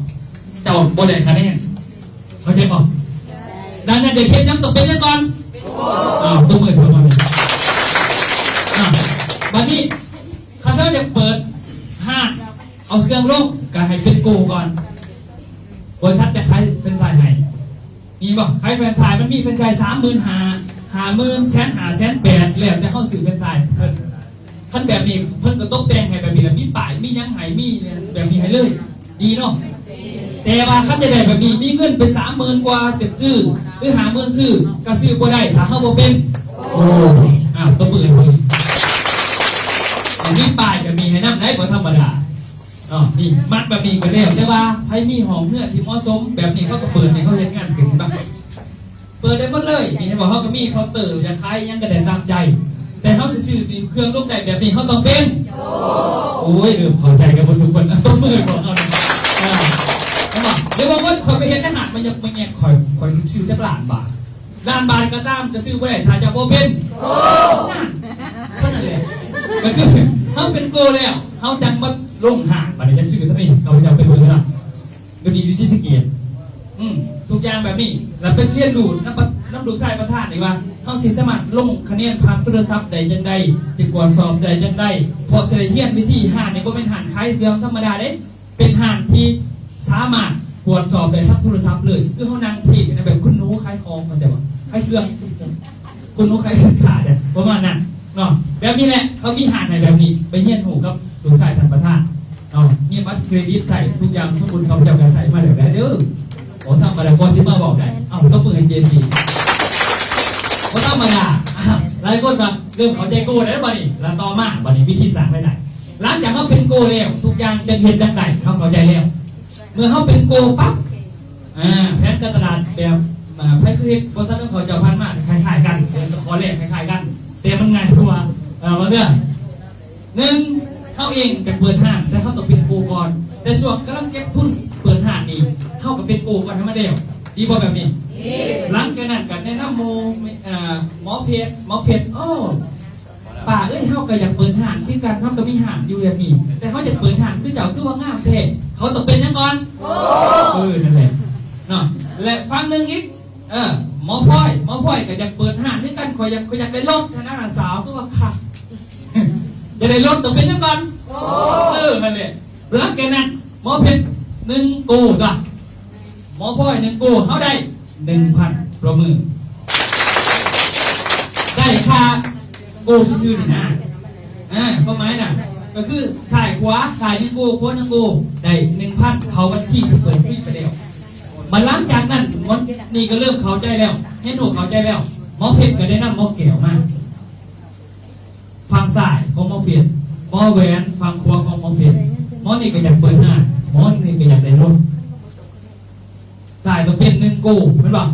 ເຈົ້າບໍ່ໄດ້ຄະແນນ. ເຂົ້າໃຈບໍ່? ດັ່ງນັ້ນ ຢາກເຮັດຫຍັງຕ້ອງເປັນຫຍັງກ່ອນ? ອ້າວ ຕົບມືໃຫ້ເພິ່ນກ່ອນ. ອ່າ ບັດນີ້ ຄັນເຮົາຢາກເປີດຮ້ານ ເອົາເຄື່ອງລົງ ກໍໃຫ້ເປັນໂກກ່ອນ. ບໍລິສັດຈະຂາຍແຟຣນໄຊໃຫ້ ມີບໍ່? ຂາຍແຟຣນໄຊ ມັນມີແຟຣນໄຊສາມໝື່ນຫ້າ ຫ້າໝື່ນ ແສນຫ້າ ແສນແປດ ແລ້ວແຕ່ເຮົາຊື້ແຟຣນໄຊເພິ່ນ. ຄັນແບບນີ້ເພິ່ນກໍຕົກແຕ່ງໃຫ້ແບບນີ້ລະ ມີປ້າຍ ມີຫຍັງໃຫ້ ມີແບບນີ້ໃຫ້ເລີຍ ດີເນາະ. ແຕ່ວ່າຄັນຈະໄດ້ແບບນີ້ ມີເງິນເປັນສາມໝື່ນກວ່າຈະຊື້ ຫຼື ຫ້າໝື່ນຊື້ ກໍຊື້ບໍ່ໄດ້ ຖ້າເຮົາບໍ່ເປັນ. ໂອ້ ອ້າວ ຕົບມືໃຫ້ເພິ່ນ. ມີປ້າຍກໍມີໃຫ້ນຳໄດ໋ ບໍ່ທຳມະດາເນາະ. ນີ້ມັດແບບນີ້ກໍແລ້ວ ແຕ່ວ່າໃຜມີຫ້ອງເຮືອນທີ່ເໝາະສົມແບບນີ້ ເຂົາກໍເປີດໃຫ້ເຂົາເຮັດງານເປັນ ເຫັນບໍ່? ເປີດໄດ້ໝົດເລີຍ. ນີ້ເຫັນບໍ່? ເຮົາກໍມີເຄົາເຕີ ຢາກຂາຍຫຍັງກໍໄດ້ຕາມໃຈ ແຕ່ເຮົາຊິຊື້ເຄື່ອງລົງໄດ້ແບບນີ້ ເຮົາຕ້ອງເປັນ. ໂອ້ຍ ເລີ່ມເຂົ້າໃຈກັນໝົດທຸກຄົນ ຕົບມືໃຫ້ພວກເຮົາ. ເອີ ເຫັນບໍ່? ເດີ ບາງຄົນຂ້ອຍໄປເຮັດໃນຮ້ານ ມັນຍັງມາແຍກຂ້ອຍ ຂ້ອຍຊື້ຈັກລ້ານບາດ ລ້ານບາດກໍຕາມ ຈະຊື້ບໍ່ໄດ້ ຖ້າເຈົ້າບໍ່ເປັນ. ໂອ້ ນັ້ນ ເທົ່ານັ້ນແຫຼະ. ກໍຄືເຮົາເປັນໂກແລ້ວ ເຮົາຈັ່ງມາລົງຫ້າງ ບາດນີ້ຈັ່ງຊື້ເທົ່ານີ້. ຂ້າພະເຈົ້າໄປເບິ່ງແລ້ວນະ ດຽວນີ້ຢູ່ສີສະເກດ ອືມ ທຸກຢ່າງແບບນີ້ ແລ້ວໄປຮຽນຮູ້ນຳ ນຳລູກຊາຍປະທານນີ້ວ່າ ເຮົາຊິສາມາດລົງຄະແນນຜ່ານໂທລະສັບໄດ້ຈັ່ງໃດ ຊິກວດສອບໄດ້ຈັ່ງໃດ ເພາະຊິໄດ້ຮຽນວິທີ. ຮ້ານນີ້ບໍ່ແມ່ນຮ້ານຂາຍເຄື່ອງທຳມະດາເດ້ ເປັນຮ້ານທີ່ສາມາດກວດສອບໄດ້ທາງໂທລະສັບເລີຍ ຄືເຮົານັ່ງເທດນະ ແບບຄຸນໜູຂາຍຂອງ ເຂົ້າໃຈບໍ່? ຂາຍເຄື່ອງ ຄຸນໜູຂາຍສິນຄ້າ ປະມານນັ້ນເນາະ. ແບບນີ້ແຫຼະ ເຂົາມີຮ້ານໃຫ້ແບບນີ້ ໄປຮຽນຮູ້ກັບລູກຊາຍທ່ານປະທານເນາະ. ມີບັດເຄຣດິດໃຊ້ ທຸກຢ່າງສົມບູນ ຂ້າພະເຈົ້າກໍໃຊ້ມາແລ້ວເດີ. ບໍ່ທຳມະດາ ກໍຊິມາເວົ້າໄດ້. ເອົາ ຕົບມືໃຫ້ເຈຊີ ບໍ່ທຳມະດາ. ຫຼາຍຄົນວ່າເລີ່ມເຂົ້າໃຈໂກແລ້ວ ບັດນີ້ ແລ້ວຕໍ່ມາ ບັດນີ້ວິທີສ້າງລາຍໄດ້ ຫຼັງຈາກເຮົາເປັນໂກແລ້ວ ທຸກຢ່າງຈະເຮັດຈັ່ງໃດ ເຮົາເຂົ້າໃຈແລ້ວ. ເມື່ອເຮົາເປັນໂກປັບ ອ່າ ແຜນການຕະຫຼາດແບບ ອ່າ ໃຜຄືເຮັດບໍລິສັດຂອງເຂົາເຈົ້າຜ່ານມາ ຄ້າຍໆກັນ ເອີ ຂໍ້ແລກຄ້າຍໆກັນ ແຕ່ມັນງ່າຍກວ່າ. ເອີ ວ່າເລື່ອງໜຶ່ງ ເຮົາເອງໄປເປີດຮ້ານ ແຕ່ເຮົາຕ້ອງເປັນໂກກ່ອນ ແຕ່ຊ່ວງກຳລັງເກັບທຶນເປີດຮ້ານນີ້ ເຮົາກໍເປັນໂກກ່ອນໃຫ້ມັນແລ້ວ ດີບໍ່ແບບນີ້? ດີ. ຫຼັງຈາກນັ້ນກໍແນະນຳໝູ່ ອ່າ ໝໍເພັດ ໝໍເພັດ ໂອ້ ປ້າເອີຍ ເຮົາກໍຢາກເປີດຮ້ານຄືກັນ ເຮົາກໍມີຮ້ານຢູ່ແບບນີ້ ແຕ່ເຮົາຢາກເປີດຮ້ານຄືເຈົ້າ ຄືວ່າງາມແທ້ ເຂົາຕ້ອງເປັນຫຍັງກ່ອນ? ໂກ. ເອີ ນັ້ນແຫຼະເນາະ. ແລະ ຝັ່ງໜຶ່ງອີກ ເອີ ໝໍພອຍ ໝໍພອຍກໍຢາກເປີດຮ້ານຄືກັນ ຂ້ອຍຢາກ ຂ້ອຍຢາກໄດ້ລົດຫັ້ນນະ ສາວຄືວ່າຄັກ ຢາກໄດ້ລົດຕ້ອງເປັນຫຍັງກ່ອນ? ໂກ. ເອີ ນັ້ນແຫຼະ. ຫຼັງຈາກນັ້ນ ໝໍເພັດ ໜຶ່ງໂກ ຕົວະ ໝໍພອຍ ໜຶ່ງໂກ ເຮົາໄດ້ ໜຶ່ງພັນ ປຣະມື ໄດ້ຄ່າໂກຊື່ໆນີ້ນະ. ອ່າ ຄວາມໝາຍນະ ກໍຄືຊ້າຍຂວາ ຊ້າຍໜຶ່ງໂກ ຂວາໜຶ່ງໂກ ໄດ້ ໜຶ່ງພັນ ເຂົ້າບັນຊີທີ່ເປີດຟຣີໄປແລ້ວ. ບັດຫຼັງຈາກນັ້ນ ໝໍນີ້ກໍເລີ່ມເຂົ້າໃຈແລ້ວ ຮຽນຮູ້ເຂົ້າໃຈແລ້ວ ໝໍເພັດກໍໄດ້ນຳໝໍແກ້ວມາ ຝັ່ງຊ້າຍຂອງໝໍເພັດ ໝໍແຫວນຝັ່ງຂວາຂອງໝໍເພັດ. ໝໍນີ້ກໍຢາກເປີດຮ້ານ ໝໍນີ້ກໍຢາກໄດ້ລົດ. ຊ້າຍກໍເປັນໜຶ່ງໂກ ແມ່ນບໍ່?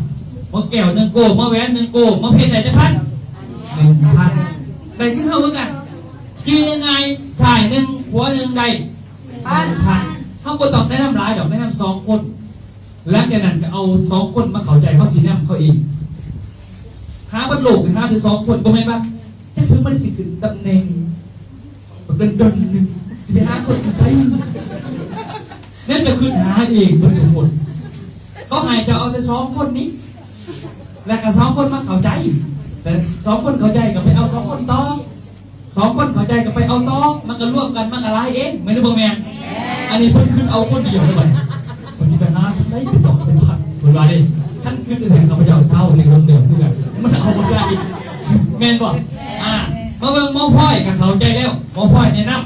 ໝໍແກ້ວໜຶ່ງໂກ ໝໍແຫວນໜຶ່ງໂກ ໝໍເພັດໄດ້ຈັກພັນ? ໜຶ່ງພັນ. ໄດ້ຄືເຮົາຄືກັນ. ຈື່ງ່າຍໆ ຊ້າຍໜຶ່ງ ຂວາໜຶ່ງ ໄດ້ ໜຶ່ງພັນ. ເຮົາບໍ່ຕ້ອງແນະນຳຫຼາຍດອກ ແນະນຳສອງຄົນ. ຫຼັງຈາກນັ້ນກໍເອົາສອງຄົນມາເຂົ້າໃຈ ເຂົາຊິນຳເຂົາເອງ. ຫາເບິດໂລກ ຫາແຕ່ສອງຄົນ ບໍ່ແມ່ນວ່າ ຈັກເພິ່ນບໍ່ໄດ້ຊິຂຶ້ນຕຳແໜ່ງ ເປັນດົນໜຶ່ງ ຊິໄປຫາຄົນຢູ່ໃສ? ແນວຈະຂຶ້ນຫາເອງເບິດທຸກຄົນ. ເຂົາໃຫ້ເຈົ້າເອົາແຕ່ສອງຄົນນີ້ ແລ້ວກໍສອງຄົນມາເຂົ້າໃຈ ແຕ່ສອງຄົນເຂົ້າໃຈກໍໄປເອົາສອງຄົນຕໍ່. ສອງຄົນເຂົ້າໃຈກໍໄປເອົາຕໍ່ ມັນກໍລວມກັນ ມັນກໍຫຼາຍເອງ ແມ່ນຫຼືບໍ່ແມ່ນ? ອັນນີ້ເພິ່ນຂຶ້ນເອົາຄົນດຽວເລີຍບັດນີ້ ເພິ່ນຊິໄປຫາໄດ້ເປັນດອກເປັນພັນ ເພິ່ນວ່າເດ້. ຄັນຂຶ້ນໄປໃສ່ຂ້າພະເຈົ້າເຈົ້າໃຫ້ລົງດຽວຄືກັນ ມັນເອົາບໍ່ໄດ້ ແມ່ນບໍ່? ອ່າ ມາເບິ່ງໝໍພອຍກໍເຂົ້າໃຈແລ້ວ ໝໍພອຍແນະນຳ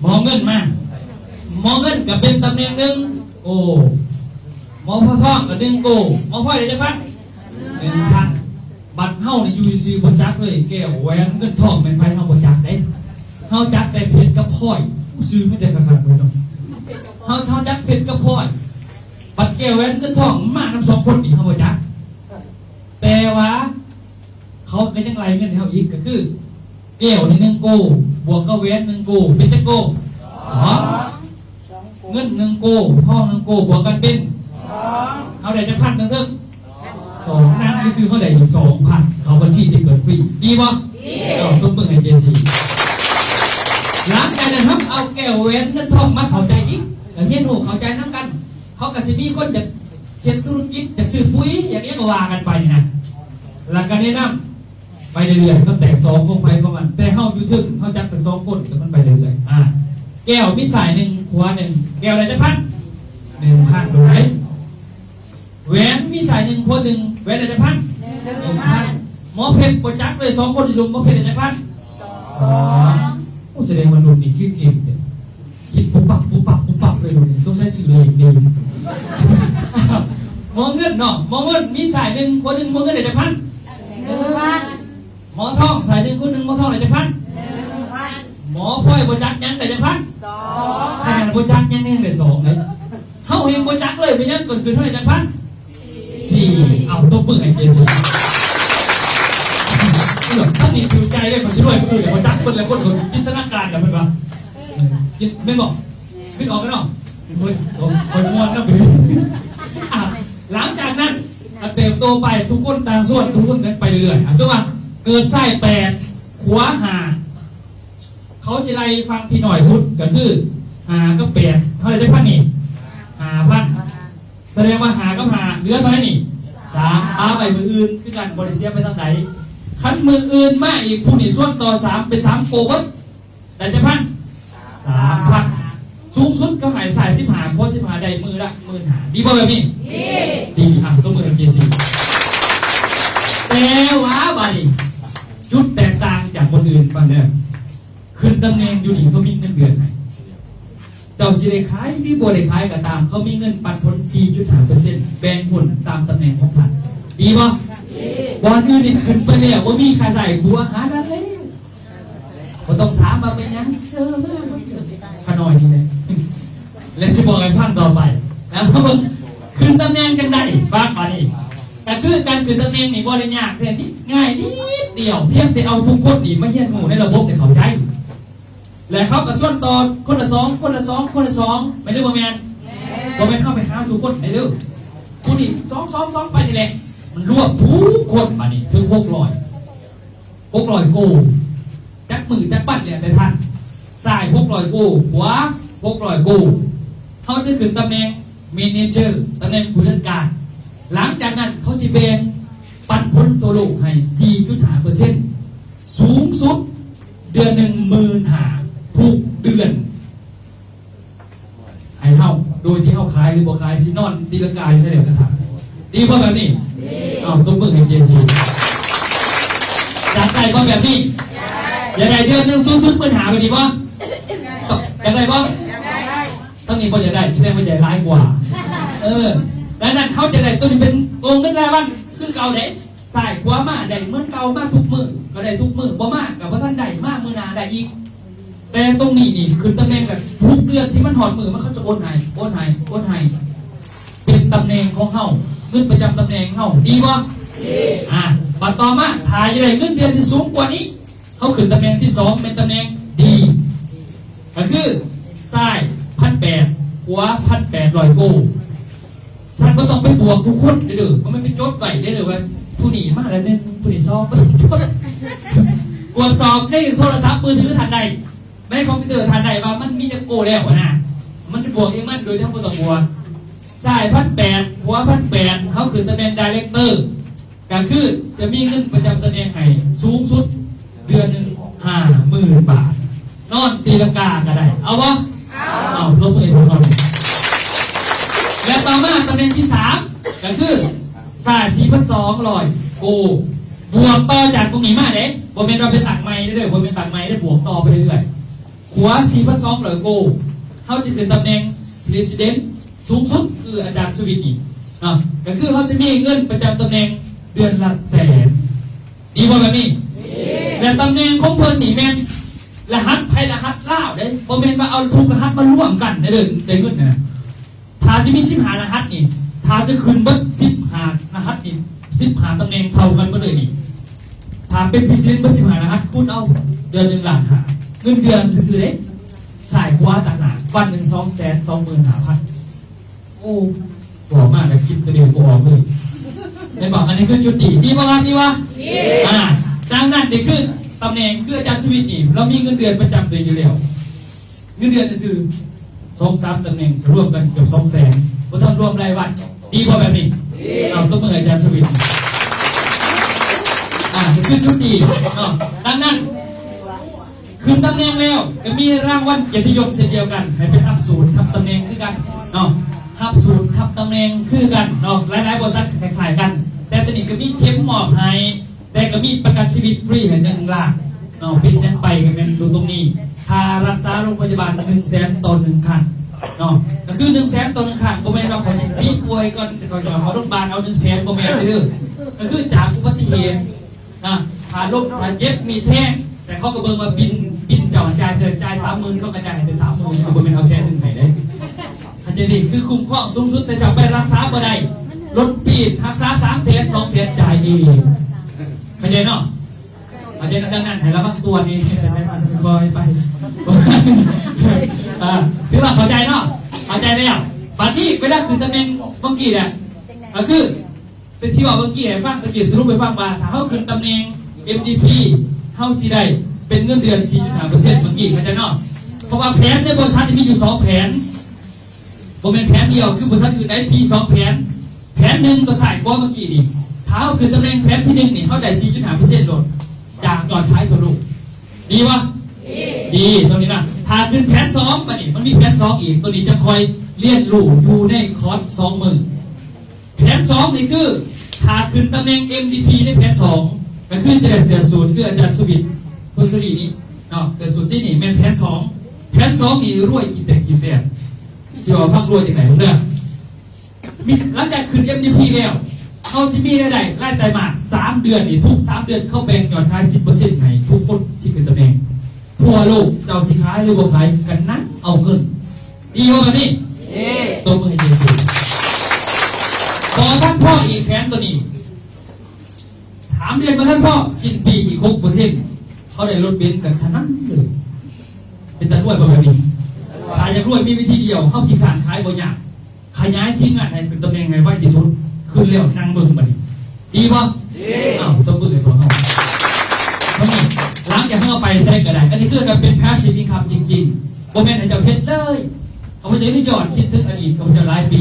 ໝໍເງິນມາ ໝໍເງິນກໍເປັນຕຳແໜ່ງໜຶ່ງ. ໂອ້ ໝໍພອຍທອງກໍໜຶ່ງໂກ ໝໍພອຍໄດ້ຈັກພັນ? ໜຶ່ງພັນ. ບັດເຮົານີ້ຢູ່ຊື່ໆ ບໍ່ຈັກເລີຍ ແກ້ວແຫວນເງິນທອງແມ່ນໃຜ ເຮົາບໍ່ຈັກເດ້. ເຮົາຈັກແຕ່ເພັດກັບພອຍ ຊື່ມີແຕ່ຄັກໆເລີຍເນາະ. ເຮົາ ເຮົາຈັກເພັດກັບພອຍ ບັດແກ້ວແຫວນເງິນທອງມານຳສອງຄົນນີ້ ເຮົາບໍ່ຈັກ. ແຕ່ວ່າເຂົາກໍຍັງໄລ່ເງິນໃຫ້ເຮົາອີກ ກໍຄືແກ້ວນີ້ໜຶ່ງໂກ ບວກກັບແຫວນໜຶ່ງໂກ ເປັນຈັກໂກ? ສອງ ເງິນໜຶ່ງໂກ ທອງໜຶ່ງໂກ ບວກກັນເປັນສອງ ເຮົາໄດ້ຈັກພັນເຖິງເທິງ? ສອງ ນັ່ງຊື່ໆ ເຮົາໄດ້ອີກສອງພັນ ເຂົ້າບັນຊີທີ່ເປີດຟຣີ ດີບໍ່? ດີ. ເອົາ ຕົບມືໃຫ້ເຈຊີ. ຫຼັງຈາກນັ້ນ ເຮົາເອົາແກ້ວແຫວນເງິນທອງມາເຂົ້າໃຈອີກ ແລ້ວຮຽນຮູ້ເຂົ້າໃຈນຳກັນ. ເຂົາກໍຊິມີຄົນຢາກເຮັດທຸລະກິດ ຢາກຊື້ປຸ໋ຍ ຢາກຫຍັງກໍວ່າກັນໄປນີ້ນະ ແລ້ວກໍແນະນຳ ໄປເລື້ອຍໆ ກໍແຕກສອງຂອງໃຜຂອງມັນ ແຕ່ເຮົາຢູ່ເທິງ ເຮົາຈັບໄປສອງຄົນ ແລ້ວມັນໄປເລື້ອຍໆ. ອາ ແກ້ວມີຊ້າຍໜຶ່ງ ຂວາໜຶ່ງ ແກ້ວໄດ້ຈັກພັນ? ໜຶ່ງພັນ. ໂດຍ ແຫວນມີຊ້າຍໜຶ່ງ ຂວາໜຶ່ງ ແຫວນໄດ້ຈັກພັນ? ໜຶ່ງພັນ. ໝໍເພັດບໍ່ຈັກເລີຍ ສອງຄົນຢູ່ລຸ່ມ ໝໍເພັດໄດ້ຈັກພັນ? ສອງ. ໂອ້ ສະແດງວ່າລຸ້ນນີ້ຄືເກັ່ງແທ້. ຄິດປຸບປັບ ປຸບປັບ ປຸບປັບເລີຍ ສົງໄສຊື້ເລກດີ. ໝໍເງິນເນາະ ໝໍເງິນມີຊ້າຍໜຶ່ງ ຄົນໜຶ່ງ ໝໍເງິນໄດ້ຈັກພັນ? ໜຶ່ງພັນ. ໝໍທອງຊ້າຍໜຶ່ງ ຄົນໜຶ່ງ ໝໍທອງໄດ້ຈັກພັນ? ໜຶ່ງພັນ. ໝໍພອຍບໍ່ຈັກຫຍັງໄດ້ຈັກພັນ? ສອງ. ຂະໜາດບໍ່ຈັກຫຍັງຍັງໄດ້ສອງເດ້. ເຮົາເຮັດບໍ່ຈັກເລີຍ ເປັນຫຍັງເກີດຂຶ້ນເທົ່າໃດຈັກພັນ? ສີ່. ເອົາ ຕົບມືໃຫ້ເຈຊີ. ເອີ ທາງນີ້ຖືກໃຈເດ້ ຂ້ອຍຊິລວຍຄົນອື່ນ ຂ້ອຍຈັກເພິ່ນແລ້ວ ຄົນ ຄົນຈິນຕະນາການແລ້ວ ເພິ່ນວ່າ ເອີ ແມ່ນບໍ່? ຄິດອອກແລ້ວເນາະ. ໂອ້ຍ ໂອ້ຍ ຂ້ອຍມ່ວນນຳ. ອ່ະ ຫຼັງຈາກນັ້ນກໍເຕີບໂຕໄປ ທຸກຄົນຕ່າງສ່ວນ ທຸກຄົນໄປເລື້ອຍໆ. ອ່ະ ສົມມຸດວ່າເກີດຊ້າຍແປດ ຂວາຫ້າ ເຂົາຈະໄລ່ຝັ່ງທີ່ໜ້ອຍສຸດ ກໍຄືຫ້າກັບແປດ ເຮົາໄດ້ຈັກພັນນີ້? ຫ້າພັນ. ສະແດງວ່າຫ້າກັບຫ້າເຫຼືອເທົ່າໃດນີ້? ສາມ. ປະໄວ້ມື້ອື່ນຄືກັນ ບໍ່ໄດ້ເສຍໄປທາງໃດ. ຄັນມື້ອື່ນມາອີກ ຜູ້ນີ້ຊວນຕໍ່ສາມ ເປັນສາມໂກເບິດ ໄດ້ຈັກພັນ? ສາມພັນ. ສູງສຸດກໍໃຫ້ຊ້າຍສິບຫ້າ ເພາະສິບຫ້າໄດ້ມື້ລະໝື່ນຫ້າ ດີບໍ່ແບບນີ້? ດີ. ດີ ອ່ະ ຕົບມືໃຫ້ເຈຊີ. ແຕ່ວ່າບາດນີ້ ຈຸດແຕກຕ່າງຈາກຄົນອື່ນຟັງເດີ ຂຶ້ນຕຳແໜ່ງຢູ່ນີ້ເຂົາມີເງິນເດືອນໃຫ້. ເຈົ້າຊິໄດ້ຂາຍຫຼືບໍ່ໄດ້ຂາຍກໍຕາມ ເຂົາມີເງິນປັນຜົນສີ່ຈຸດຫ້າເປີເຊັນ ແບ່ງຫຸ້ນຕາມຕຳແໜ່ງຂອງທ່ານ ດີບໍ່? ບ່ອນອື່ນນີ້ຂຶ້ນໄປແລ້ວ ບໍ່ມີຄ່າໃຊ້ ຜົວຫານັ້ນແລ້ວ ບໍ່ຕ້ອງຖາມວ່າເປັນຫຍັງ ເຊີມາ ຂ້ານ້ອຍນີ້ແຫຼະ ແລະ ຊິບອກໃຫ້ຟັງຕໍ່ໄປນະ. ຂຶ້ນຕຳແໜ່ງຈັ່ງໃດ? ຟັງບາດນີ້ ກໍຄືການຂຶ້ນຕຳແໜ່ງນີ້ບໍ່ໄດ້ຍາກແທ້ ງ່າຍນິດດຽວ ພຽງແຕ່ເອົາທຸກຄົນນີ້ມາຮຽນຮູ້ໃນລະບົບໃຫ້ເຂົ້າໃຈ ແລະ ເຂົາກໍຊວນຕໍ່ຄົນລະສອງ ຄົນລະສອງ ຄົນລະສອງ ແມ່ນຫຼືບໍ່ແມ່ນ? ບໍ່ແມ່ນເຮົາໄປຫາສູ່ຄົນໃດເດີ ຜູ້ນີ້ສອງ ສອງ ສອງ ໄປນີ້ແຫຼະ ມັນລວມທຸກຄົນ ບາດນີ້ເຖິງຫົກຮ້ອຍ ຫົກຮ້ອຍໂກ ຈັກມື້ຈັກວັນແລ້ວແຕ່ທ່ານ ຊ້າຍຫົກຮ້ອຍໂກ ຂວາຫົກຮ້ອຍໂກ ເຮົາຈະຂຶ້ນຕຳແໜ່ງ Manager ຕຳແໜ່ງຜູ້ຈັດການ. ຫຼັງຈາກນັ້ນເຂົາຊິແບ່ງປັນຜົນທົ່ວໂລກໃຫ້ສີ່ຈຸດຫ້າເປີເຊັນ ສູງສຸດເດືອນໜຶ່ງໝື່ນຫ້າ ທຸກເດືອນ ໃຫ້ເຮົາ ໂດຍທີ່ເຮົາຂາຍຫຼືບໍ່ຂາຍ ຊິນອນຕີລັງກາຢູ່ໃນເຮືອນກະຖາງ. ດີບໍ່ແບບນີ້? ເອົາ ຕົບມືໃຫ້ເຈຊີ. ຢາກໄດ້ບໍ່ແບບນີ້? ຢາກໄດ້ເດືອນໜຶ່ງສູງສຸດໝື່ນຫ້າ ແບບນີ້ບໍ່? ຢາກໄດ້ບໍ່? ທາງນີ້ບໍ່ຢາກໄດ້ ສະແດງວ່າຢາກໄດ້ຫຼາຍກວ່າ. ເອີ ດັ່ງນັ້ນເຮົາຈະໄດ້ໂຕນີ້ເປັນໂຕເງິນລາຍວັນຄືເກົ່າເດ້. ຊ້າຍຂວາມາໄດ້ເໝືອນເກົ່າ ມາທຸກມື້ກໍໄດ້ທຸກມື້ ບໍ່ມາກໍບໍ່ທັນໄດ້ ມາມື້ໜ້າໄດ້ອີກ. ແຕ່ຕົງນີ້ນີ້ຂຶ້ນຕຳແໜ່ງແບບທຸກເດືອນທີ່ມັນຮອດມື້ມັນ ເຂົາຈະໂອນໃຫ້ ໂອນໃຫ້ ໂອນໃຫ້ ເປັນຕຳແໜ່ງຂອງເຮົາ ເງິນປະຈຳຕຳແໜ່ງເຮົາ ດີບໍ່? ດີ. ອ່າ ບັດຕໍ່ມາ ຖ້າຢາກໄດ້ເງິນເດືອນທີ່ສູງກວ່ານີ້ ເຮົາຂຶ້ນຕຳແໜ່ງທີສອງ ແມ່ນຕຳແໜ່ງດີ ກໍຄືຊ້າຍພັນແປດ ຂວາພັນແປດຮ້ອຍໂກ. ທ່ານບໍ່ຕ້ອງໄປບວກທຸກຄົນເດີ ເພາະມັນໄປຈົດໄວ້ເດີວ່າ ຜູ້ນີ້ມາລະໜຶ່ງ ຜູ້ນີ້ສອງ ກວດສອບໃນໂທລະສັບມືຖືທ່ານໄດ້ ໃນຄອມພິວເຕີທ່ານໄດ້ວ່າມັນມີຈັກໂກແລ້ວຫັ້ນນະ ມັນຈະບວກເອງມັນໂດຍທີ່ເຮົາບໍ່ຕ້ອງບວກ. ຊ້າຍພັນແປດ ຂວາພັນແປດ ເຮົາຂຶ້ນຕຳແໜ່ງ Director ກໍຄືຈະມີເງິນປະຈຳຕຳແໜ່ງໃຫ້ສູງສຸດເດືອນໜຶ່ງຫ້າໝື່ນບາດ ນອນຕີລັງກາກໍໄດ້ ເອົາບໍ່? ເອົາ. ເອົາ ລົບມືໃຫ້ພວກເຮົາ. ແລະ ຕໍ່ມາຕຳແໜ່ງທີສາມ ກໍຄືຊ້າຍສີ່ພັນສອງຮ້ອຍໂກ ບວກຕໍ່ຈາກຕົງນີ້ມາເດ້ ບໍ່ແມ່ນວ່າໄປຕັ້ງໃໝ່ເດີ ບໍ່ແມ່ນຕັ້ງໃໝ່ເດ້ ບວກຕໍ່ໄປເລື້ອຍໆ ຂວາສີ່ພັນສອງຮ້ອຍໂກ ເຮົາຈະຂຶ້ນຕຳແໜ່ງ President ສູງສຸດຄືອາຈານສຸວິດນີ້ເນາະ ກໍຄືເຮົາຈະມີເງິນປະຈຳຕຳແໜ່ງເດືອນລະແສນ ດີບໍ່ແບບນີ້? ດີ. ແລະ ຕຳແໜ່ງຂອງເພິ່ນນີ້ແມ່ນລະຫັດໃຜລະຫັດລາວເດ້ ບໍ່ແມ່ນວ່າເອົາທຸກລະຫັດມາລວມກັນໃນເດີ ໄດ້ເງິນນະ. ຖ້າຈະມີສິບຫ້າລະຫັດນີ້ ຖ້າຈະຂຶ້ນເບິດສິບຫ້າລະຫັດນີ້ ສິບຫ້າຕຳແໜ່ງເທົ່າກັນເບິດເລີຍນີ້ ຖ້າເປັນ President ເບິດສິບຫ້າລະຫັດ ຄູນເອົາເດືອນໜຶ່ງລ້ານຫ້າ ເງິນເດືອນຊື່ໆເດ້. ຊ້າຍຂວາຕ່າງຫາກ ວັນໜຶ່ງສອງແສນສອງໝື່ນຫ້າພັນ. ໂອ້ ບອກມາແລ້ວຄິດຕົວເອງບໍ່ອອກເລີຍ ແມ່ນບໍ່? ອັນນີ້ຄືຈຸດດີ ດີບໍ່ຄັບ? ດີບໍ່? ດີ. ອ່າ ດັ່ງນັ້ນ ນີ້ຄືຕຳແໜ່ງ ຄືອາຈານທະວິດນີ້ ລາວມີເງິນເດືອນປະຈຳຕົວຢູ່ແລ້ວ ເງິນເດືອນຊື່ໆ ສອງສາມຕຳແໜ່ງ ລວມກັນເກືອບສອງແສນ ບໍ່ທັນລວມລາຍວັນ. ດີບໍ່ແບບນີ້? ດີ. ເອົາ ຕົບມືໃຫ້ອາຈານທະວິດ. ອ່າ ນີ້ຄືຈຸດດີເນາະ. ດັ່ງນັ້ນ ຂຶ້ນຕຳແໜ່ງແລ້ວ ກໍມີລາງວັນກຽດຕິຍົດເຊັ່ນດຽວກັນ ໃຫ້ໄປຮັບສູນທັບຕຳແໜ່ງຄືກັນເນາະ ຮັບສູນທັບຕຳແໜ່ງຄືກັນເນາະ. ຫຼາຍໆບໍລິສັດກໍຄ້າຍໆກັນ ແຕ່ຕອນນີ້ກໍມີເຂັມມອບໃຫ້ ແຕ່ກໍມີປະກັນຊີວິດຟຣີໃຫ້ໜຶ່ງລ້ານເນາະ. ເປັນຫຍັງໄປກໍແມ່ນຢູ່ຕົງນີ້ ຄ່າລັກສາໂຮງພະຍາບານໜຶ່ງແສນຕໍ່ໜຶ່ງຄັ້ງເນາະ ກໍຄືໜຶ່ງແສນຕໍ່ໜຶ່ງຄັ້ງ. ບໍ່ແມ່ນວ່າເຂົາຊິຕີປ່ວຍກ່ອນ ເຂົາຈະເຂົ້າໂຮງບານເອົາໜຶ່ງແສນ ບໍ່ແມ່ນເດີ ກໍຄືຈາກອຸບັດຕິເຫດ ນະ ຖ້າລົ້ມ ຖ້າເຈັບ ມີແທງ ແຕ່ເຂົາກໍເບິ່ງວ່າບິນ ບິນເຈົ້າຈ່າຍເທົ່າໃດ ຈ່າຍສາມໝື່ນ ເຂົາກໍຈ່າຍໃຫ້ແຕ່ສາມໝື່ນ ກໍບໍ່ແມ່ນເອົາແສນໜຶ່ງໃຫ້ເດ້. ເຂົ້າໃຈນີ້ ຄືຄຸ້ມຄອງສູງສຸດ ແຕ່ເຈົ້າໄປລັກສາບໍ່ໄດ້ ລົດປີນ ຮັກສາສາມແສນ ສອງແສນ ຈ່າຍເອງ. ເຂົ້າໃຈເນາະ? ເຂົ້າໃຈນຳ. ດັ່ງນັ້ນ ໃຫ້ລະວັງຕົວນີ້ ໃຫ້ໄປໃສມາ ຄ່ອຍໄປ ອ່າ ຖືວ່າເຂົ້າໃຈເນາະ? ເຂົ້າໃຈແລ້ວ. ບັດນີ້ເວລາຂຶ້ນຕຳແໜ່ງເມື່ອກີ້ແຫຼະ ກໍຄື ແຕ່ທີ່ເວົ້າເມື່ອກີ້ໃຫ້ຟັງ ຕະກີ້ສະຫຼຸບໃຫ້ຟັງວ່າ ຖ້າເຮົາຂຶ້ນຕຳແໜ່ງ ເອັມ ດີ ພີ ເຮົາຊິໄດ້ເປັນເງິນເດືອນ ສີ່ຈຸດຫ້າເປີເຊັນ ເມື່ອກີ້ ເຂົ້າໃຈເນາະ? ເພາະວ່າແຜນໃນບໍລິສັດນີ້ມີຢູ່ສອງແຜນ ບໍ່ແມ່ນແຜນດຽວຄືບໍລິສັດອື່ນໃດ ມີສອງແຜນ. ແຜນໜຶ່ງ ຕົວຊ້າຍຂວາເມື່ອກີ້ນີ້ ຖ້າເຮົາຂຶ້ນຕຳແໜ່ງແຜນທີໜຶ່ງນີ້ ເຮົາໄດ້ ສີ່ຈຸດຫ້າເປີເຊັນໂລດ ຈາກຍອດຂາຍທົ່ວໂລກ. ດີບໍ່? ດີ. ຕົວນີ້ນະ ຖ້າຂຶ້ນແຜນສອງ ບັດນີ້ມັນມີແຜນສອງອີກ ຕົວນີ້ຈະຄ່ອຍຮຽນຮູ້ຢູ່ໃນຄອດສອງມື້. ແຜນສອງນີ້ຄື ຖ້າຂຶ້ນຕຳແໜ່ງ ເອັມ ດີ ພີ ໃນແຜນສອງ ກໍຄືຈະໄດ້ເສື້ອສູດ ຄືອາຈານສຸວິດ ໂພສະລີນີ້ເນາະ ເສື້ອສູດສີນີ້ແມ່ນແຜນສອງ. ແຜນສອງນີ້ລວຍຂີ້ແຕກຂີ້ແຕນ ຊິເວົ້າໃຫ້ຟັງລວຍຈັ່ງໃດເດີ. ມີ ຫຼັງຈາກຂຶ້ນ ເອັມ ດີ ພີ ແລ້ວ ເຮົາຊິມີລາຍໄດ້ລາຍໄຕມາດ ສາມເດືອນນີ້ ທຸກສາມເດືອນເຂົາແບ່ງຍອດຂາຍ ສິບເປີເຊັນ ໃຫ້ທຸກຄົນທີ່ຂຶ້ນຕຳແໜ່ງ. ທົ່ວໂລກ ເຈົ້າຊິຂາຍຫຼືບໍ່ຂາຍ ກໍນັ່ງເອົາເງິນ. ດີບໍ່ແບບນີ້? ດີ. ຕົບມືໃຫ້ເຈຊູ. ບໍ່ທັນພໍອີກ ແຜນຕົວນີ້ ສາມເດືອນບໍ່ທັນພໍ ສິ້ນປີອີກ ຫົກເປີເຊັນ ເຂົາໄດ້ລົດເບັນກັນສະນັ້ນເລີຍ. ເປັນຕາລວຍບໍ່ແບບນີ້? ຖ້າຢາກລວຍມີວິທີດຽວ ເຮົາຂີ້ຄ້ານຂາຍບໍ່ຍາກ ຂະຫຍາຍທີມງານໃຫ້ຂຶ້ນຕຳແໜ່ງໃຫ້ໄວທີ່ສຸດ. ຂຶ້ນແລ້ວນັ່ງເບິ່ງບັດນີ້ ດີບໍ່? ດີ. ເອົາ ຕົບມືໃຫ້ພວກເຮົາ. ເທົ່ານີ້ ຫຼັງຈາກເຮົາໄປໃສກໍໄດ້ ອັນນີ້ຄືວ່າເປັນ passive income ຈິງໆ ບໍ່ແມ່ນໃຫ້ເຈົ້າເຮັດເລີຍ. ຂ້າພະເຈົ້ານີ້ຍ້ອນຄິດເຖິງອະດີດຂ້າພະເຈົ້າຫຼາຍປີ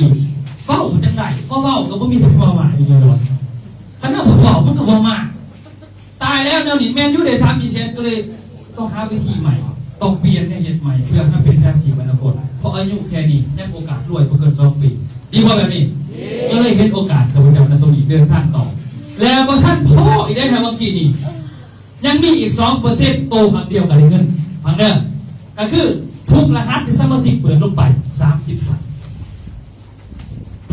ເວົ້າຈັ່ງໃດ ພໍເວົ້າກໍບໍ່ມີຜູ້ເວົ້າວ່າອີ່ຫຍັງດອກ. ຄັນເຮົາບໍ່ເວົ້າມັນກໍບໍ່ມາ. ຕາຍແລ້ວແນວນີ້ ແມ່ນຢູ່ເດ້ ສາມສີ່ແສນ ກໍເລີຍຕ້ອງຫາວິທີໃໝ່ ຕ້ອງປ່ຽນແນວເຮັດໃໝ່ ເພື່ອໃຫ້ເປັນ passive ອະນາຄົດ ເພາະອາຍຸແຄ່ນີ້ຍັງໂອກາດລວຍບໍ່ເກີນສອງປີ. ດີບໍ່ແບບນີ້? ກໍເລີຍເຫັນໂອກາດ ຂ້າພະເຈົ້ານະ ຕົງນີ້ເດີນທາງຕໍ່ ແລ້ວບໍ່ທັນພໍອີກເດ້ ຫາເມື່ອກີ້ນີ້ ຍັງມີອີກສອງເປີເຊັນ ໂຕຄັ້ງດຽວກໍໄດ້ເງິນ. ຟັງເດີ ກໍຄືທຸກລະຫັດທີ່ສະມາຊິກເປີດລົງໄປ ສາມສິບສາມ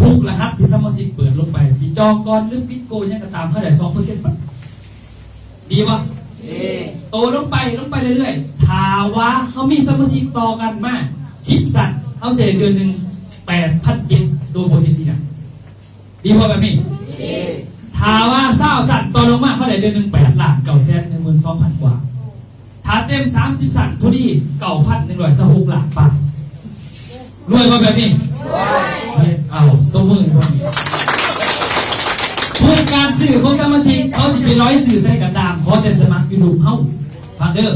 ທຸກລະຫັດທີ່ສະມາຊິກເປີດລົງໄປ ຊິຈອງກ່ອນ ຫຼື ປິດໂກຫຍັງກໍຕາມ ເຮົາໄດ້ສອງເປີເຊັນປັດ. ດີບໍ່? ດີ. ໂຕລົງໄປ ລົງໄປເລື້ອຍໆ ຖ້າວ່າເຮົາມີສະມາຊິກຕໍ່ກັນມາສິບຊັ້ນ ເຮົາຊິໄດ້ເດືອນໜຶ່ງ ແປດພັນເຈັດ ໂດຍບໍ່ເຮັດອີ່ຫຍັງ. ດີບໍ່ແບບນີ້? ດີ. ຖ້າວ່າຊາວຊັ້ນຕໍ່ລົງມາ ເຮົາໄດ້ເດືອນໜຶ່ງ ແປດລ້ານເກົ້າແສນໜຶ່ງໝື່ນສອງພັນກວ່າ. ຖ້າເຕັມສາມສິບຊັ້ນພໍດີ ເກົ້າພັນໜຶ່ງຮ້ອຍຊາວຫົກລ້ານບາດ. ລວຍບໍ່ແບບນີ້? ເຮັດເອົາ ຕົບມືໃຫ້ເພິ່ນ. ທຸກການຊື້ຂອງສະມາຊິກ ເຂົາຊິໄປລອຍຊື້ໃສກໍຕາມ ຂໍແຕ່ສະໝັກຢູ່ລຸ່ມເຮົາ. ຟັງເດີ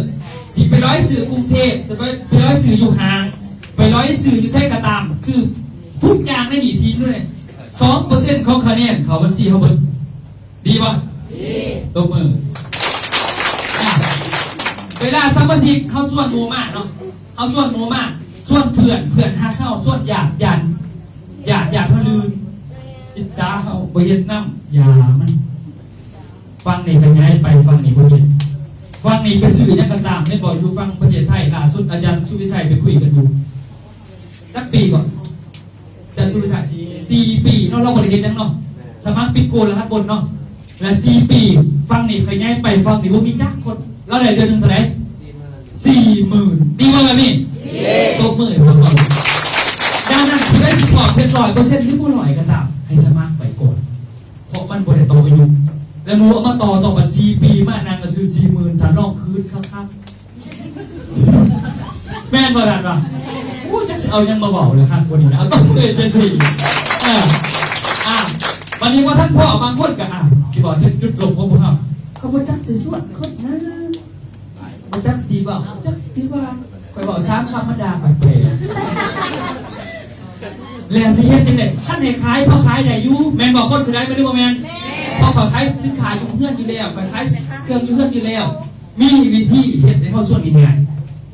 ຊິໄປລອຍຊື້ກຸງເທບ ຊິໄປ ໄປລອຍຊື້ຢູ່ຫ້າງ ໄປລອຍຊື້ຢູ່ໃສກໍຕາມ ຊື້ທຸກຢ່າງໃນນີ້ທີ່ຢູ່ໃນສອງເປີເຊັນຂອງຄະແນນເຂົ້າບັນຊີເຮົາເບິດ. ດີບໍ່? ດີ. ຕົບມື. ອ່ະ ເວລາສະມາຊິກເຮົາຊວນໝູ່ມາເນາະ ເຮົາຊວນໝູ່ມາ ຊວນເພື່ອນ ເພື່ອນຫາເຮົາ ຊວນຍາດ ຍາດ ຍາດ ຍາດເຮົາລື່ນ ອິດສາເຮົາ ບໍ່ເຮັດນຳ ຢ່າມັນ. ຝັ່ງນີ້ຂະຫຍາຍໄປ ຝັ່ງນີ້ບໍ່ເຮັດ ຝັ່ງນີ້ໄປຊື້ຫຍັງກໍຕາມ ແມ່ນບໍ່? ຢູ່ຝັ່ງປະເທດໄທ ລ່າສຸດອາຈານສຸວິໄຊໄປຄຸຍກັນຢູ່ ຈັກປີກໍ ຈາກສຸວິໄຊ ສີ່ປີເນາະ ລາວບໍ່ໄດ້ເຮັດຫຍັງເນາະ ສະໝັກປິດກູ້ລະຫັດບົນເນາະ ແລະ ສີ່ປີ ຝັ່ງນີ້ຂະຫຍາຍໄປ ຝັ່ງນີ້ບໍ່ມີຈັກຄົນ ລາວໄດ້ເດືອນໜຶ່ງເທົ່າໃດ? ສີ່ໝື່ນ. ດີບໍ່ແບບນີ້? ຕົບມືໃຫ້ພວກເຮົາ. ດັ່ງນັ້ນ ຜູ້ໃດຊິພ້ອມເຮັດຮ້ອຍເປີເຊັນ ຫຼື ບໍ່ຮ້ອຍກໍຕາມ ໃຫ້ສະໝັກໄປກ່ອນ ເພາະມັນບໍ່ໄດ້ຕໍ່ອາຍຸ ແລະ ໝູ່ເອົາມາຕໍ່ ຕໍ່ບັດສີ່ປີມາ ນາງກໍຊື້ສີ່ໝື່ນ ຖ້າລອງຄືນຄັກໆ ແມ່ນ ວ່າ ໂອ້ ຈັກຊິເອົາຫຍັງມາເວົ້າເລີຍ ຄັກກວ່ານີ້ນະ ເອົາຕ້ອງເລີຍຈັ່ງຊີ້. ເອີ ອ່າ ບັດນີ້ວ່າທ່ານພໍ່ບາງຄົນກໍ ອ່າ ຊິບອກເຖິງຈຸດລົບຂອງພວກເຮົາ ເຂົາບໍ່ຈັກຊິຊວນຄົນນະ ບໍ່ຈັກຊິເວົ້າ ຈັກຊິວ່າ ຂ້ອຍເວົ້າສາມຄຳ ມັນດ່າຂ້ອຍແປ ແລ້ວຊິເຮັດຈັ່ງໃດ? ຄັນໃຫ້ຂາຍ ພໍຂາຍໄດ້ຢູ່ ແມ່ນບໍ່? ຄົນສ່ວນໃຫຍ່ແມ່ນ ຫຼືບໍ່ແມ່ນ? ເພາະຂ້ອຍຂາຍສິນຄ້າຢູ່ເຮືອນຢູ່ແລ້ວ ຂ້ອຍຂາຍເຄື່ອງຢູ່ເຮືອນຢູ່ແລ້ວ ມີວິທີເຮັດໃຫ້ເຮົາຊວນງ່າຍ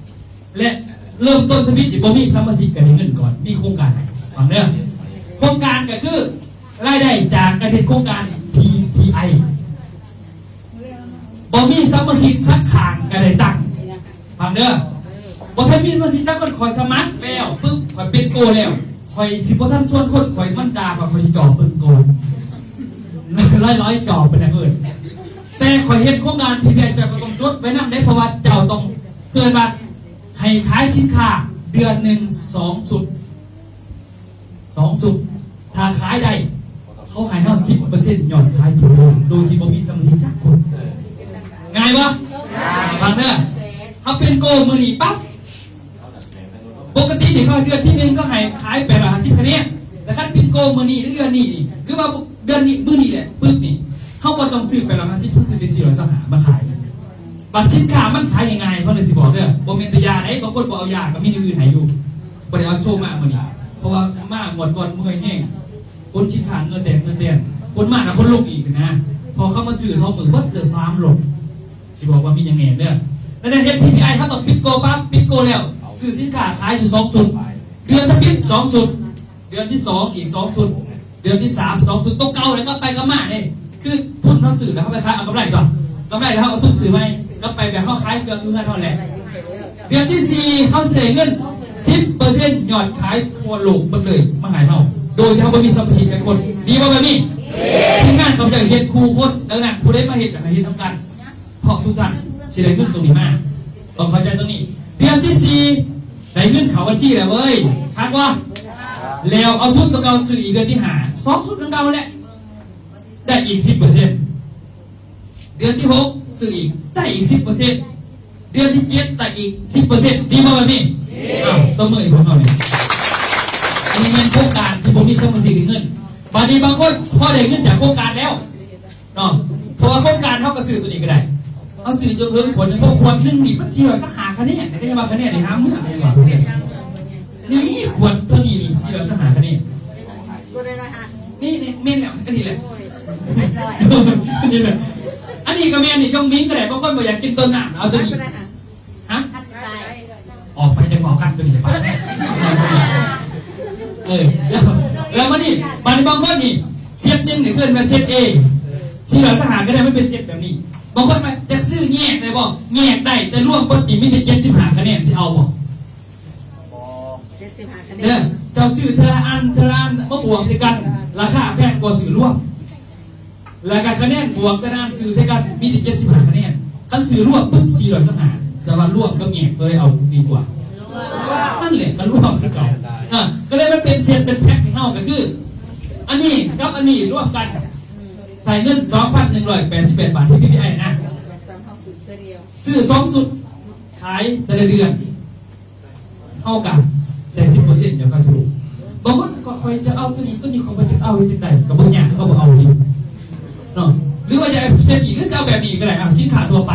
ໆ ແລະ ເລີ່ມຕົ້ນທຳອິດນີ້ ບໍ່ມີສະມາຊິກກໍໄດ້ເງິນກ່ອນ ມີໂຄງການ. ຟັງເດີ ໂຄງການກໍຄືລາຍໄດ້ຈາກການເຮັດໂຄງການ ພີພີໄອ ບໍ່ມີສະມາຊິກສັກຂ້າງກໍໄດ້ຕັງ. ຟັງເດີ ບໍ່ທັນມີສະມາຊິກຈັກຄົນ ຂ້ອຍສະໝັກແລ້ວປຶບ ຂ້ອຍເປັນໂກແລ້ວ ຂ້ອຍຊິບໍ່ທັນຊວນຄົນ ຂ້ອຍມັນດ່າຂ້ອຍ ຂ້ອຍຊິຈອບເບິ່ງກ່ອນ ຮ້ອຍໆ ຈອບເປັນຫຍັງເອີ້ນ. ແຕ່ຂ້ອຍເຮັດໂຄງການ ພີພີໄອ ເຈົ້າກໍຕ້ອງຈົດໄວ້ນຳເດ້ ເພາະວ່າເຈົ້າຕ້ອງ ເອີ້ນວ່າ ໃຫ້ຂາຍສິນຄ້າເດືອນໜຶ່ງສອງຊຸດ ສອງຊຸດ ຖ້າຂາຍໄດ້ ເຂົາໃຫ້ເຮົາສິບເປີເຊັນຍອດຂາຍທົ່ວໂລກ ໂດຍທີ່ບໍ່ມີສະມາຊິກຈັກຄົນ. ງ່າຍບໍ່? ຟັງເດີ ເຮົາເປັນໂກມື້ນີ້ປັບ ປົກກະຕິນີ້ເຂົາເດືອນທີໜຶ່ງເຂົາໃຫ້ຂາຍແປດຮ້ອຍຫ້າສິບຄະແນນ ແຕ່ຄັນປິງໂກມື້ນີ້ ເດືອນນີ້ນີ້ ຫຼືວ່າເດືອນນີ້ມື້ນີ້ແຫຼະປຶບນີ້ ເຮົາບໍ່ຕ້ອງຊື້ແປດຮ້ອຍຫ້າສິບ ເຮົາຊື້ໄປສີ່ຮ້ອຍຊາວຫ້າມາຂາຍ. ບັດສິນຄ້າມັນຂາຍງ່າຍໆ ເພິ່ນເລີຍຊິບອກເດີ ບໍ່ແມ່ນແຕ່ຢາໃດ ບາງຄົນບໍ່ເອົາຢາກໍມີແນວອື່ນໃຫ້ຢູ່ ບໍ່ໄດ້ເອົາໂຊມາມື້ນີ້ ເພາະວ່າມາງວດກ່ອນເມື່ອຍແຮງ ຄົນຂີ້ຄ້ານເຫື່ອແຕກເຫື່ອແຕນ ຄົນມານະຄົນລຸກອີກນະ ເພາະເຂົາມາຊື້ສອງມື້ເບິດເລີຍສາມລົດ. ຊິບອກວ່າມີຫຍັງແດ່ເດີ ແລ້ວເຮັດ ພີພີໄອ ເຮົາຕ້ອງປິດໂກປັບ ປິດໂກແລ້ວ ຊື້ສິນຄ້າຂາຍຢູ່ສອງຊຸດ ເດືອນທຳອິດສອງຊຸດ ເດືອນທີສອງອີກສອງຊຸດ ເດືອນທີສາມສອງຊຸດ ໂຕເກົ່າແລ້ວ ກັບໄປກັບມາເດ້ ຄືທຶນເຮົາຊື້ແລ້ວເຮົາໄປຂາຍເອົາກຳໄລຕົວະ ກຳໄລແລ້ວເຮົາເອົາທຶນຊື້ໃໝ່ ກັບໄປແບບເຮົາຂາຍເຄື່ອງຢູ່ເຮືອນເຮົາແຫຼະ. ເດືອນທີສີ່ເຮົາຊິໄດ້ເງິນສິບເປີເຊັນຍອດຂາຍທົ່ວໂລກເບິດເລີຍມາໃຫ້ເຮົາ ໂດຍທີ່ເຮົາບໍ່ມີສະມາຊິກຈັກຄົນ. ດີບໍ່ແບບນີ້? ທີມງານຂ້າພະເຈົ້າເຮັດຄູ່ຄົນ ດັ່ງນັ້ນຜູ້ໃດມາເຮັດກໍໃຫ້ເຮັດນຳກັນ ເພາະທຸກທ່ານຊິໄດ້ເງິນຕົງນີ້ມາ ຕ້ອງເຂົ້າໃຈຕົງນີ້. ເດືອນທີສີ່ໄດ້ເງິນເຂົ້າບັນຊີແລ້ວເວີຍ ຄັກບໍ່? ແລ້ວເອົາທຶນຕົວເກົ່າຊື້ອີກເດືອນທີຫ້າ ສອງຊຸດຄືເກົ່າແຫຼະ ໄດ້ອີກສິບເປີເຊັນ ເດືອນທີຫົກຊື້ອີກ ໄດ້ອີກສິບເປີເຊັນ ເດືອນທີເຈັດໄດ້ອີກສິບເປີເຊັນ. ດີບໍ່ແບບນີ້? ອ້າວ ຕົບມືໃຫ້ພວກເຮົານີ້ ອັນນີ້ແມ່ນໂຄງການທີ່ບໍ່ມີສະມາຊິກໄດ້ເງິນ. ບາດນີ້ບາງຄົນພໍໄດ້ເງິນຈາກໂຄງການແລ້ວ ເນາະ ເພາະວ່າໂຄງການເຮົາກໍຊື້ຕົວນີ້ກໍໄດ້ ເຮົາຊື້ຈົນເຖິງຂວດໜຶ່ງ ເພາະຂວດໜຶ່ງນີ້ມັນສີ່ຮ້ອຍຊາວຫ້າຄະແນນ ກໍຍັງວ່າຄະແນນນີ້ຫາເມືອ ນີ້ຂວດເທົ່ານີ້ນີ້ສີ່ຮ້ອຍຊາວຫ້າຄະແນນ ນີ້ ນີ້ແມ່ນແລ້ວ ອັນນີ້ແຫຼະ ອັນນີ້ແຫຼະ ອັນນີ້ກໍແມ່ນນີ້ ຢົງມິງກໍໄດ້ ບາງຄົນບໍ່ຢາກກິນຕົ້ນນ້ຳ ເອົາຕົວນີ້ ຮະ? ອອກໄປຈະເວົ້າກັນຕົວນີ້ໄປ ເອີ ແລ້ວ ແລ້ວມານີ້ ບາດນີ້ບາງຄົນນີ້ ເຊັດໜຶ່ງນີ້ເອີ້ນວ່າເຊັດເອ ສີ່ຮ້ອຍຊາວຫ້າຄະແນນ ມັນເປັນເຊັດແບບນີ້. ບາງຄົນວ່າຢາກຊື້ແຍກໄດ້ບໍ່? ແຍກໄດ້ ແຕ່ລວມເບິດນີ້ມີແຕ່ເຈັດສິບຫ້າຄະແນນ ຊິເອົາບໍ່? ເຈັດສິບຫ້າຄະແນນ ເດີ ເຈົ້າຊື້ເທື່ອລະອັນ ເທື່ອລະອັນ ມາບວກໃສ່ກັນ ລາຄາແພງກວ່າຊື້ລວມ. ແລ້ວກໍຄະແນນບວກ ຄະແນນຊື້ໃສ່ກັນມີແຕ່ເຈັດສິບຫ້າຄະແນນ ຄັນຊື້ລວມປຶບ ສີ່ຮ້ອຍຊາວຫ້າ ແຕ່ວ່າລວມກັບແຍກ ຕົວໃດເອົາດີກວ່າ? ນັ້ນແຫຼະ ກໍລວມຄືເກົ່າ ອ່າ ກໍເລີຍມັນເປັນເຊັດເປັນແພັກໃຫ້ເຮົາ ກໍຄືອັນນີ້ກັບອັນນີ້ລວມກັນ ໃຊ້ເງິນສອງພັນໜຶ່ງຮ້ອຍແປດສິບແປດບາດ ທີ່ ພີພີໄອ ນະ ຊື້ສອງຊຸດ ຂາຍແຕ່ລະເດືອນ ເຮົາກະໄດ້ສິບເປີເຊັນ ດຽວຂ້ອຍຖືກ ບາງຄົນກໍຂ້ອຍຈະເອົາຕົວນີ້ ຕົວນີ້ຂ້ອຍບໍ່ຈັກເອົາ ເຮັດຈັ່ງໃດ ກໍບໍ່ຍາກ ເຂົາກໍບໍ່ເອົາຈິເນາະ ຫຼືວ່າຈະເອົາເຊັດນີ້ ຫຼືຊິເອົາແບບນີ້ກໍໄດ້ ອ່າ ສິນຄ້າທົ່ວໄປ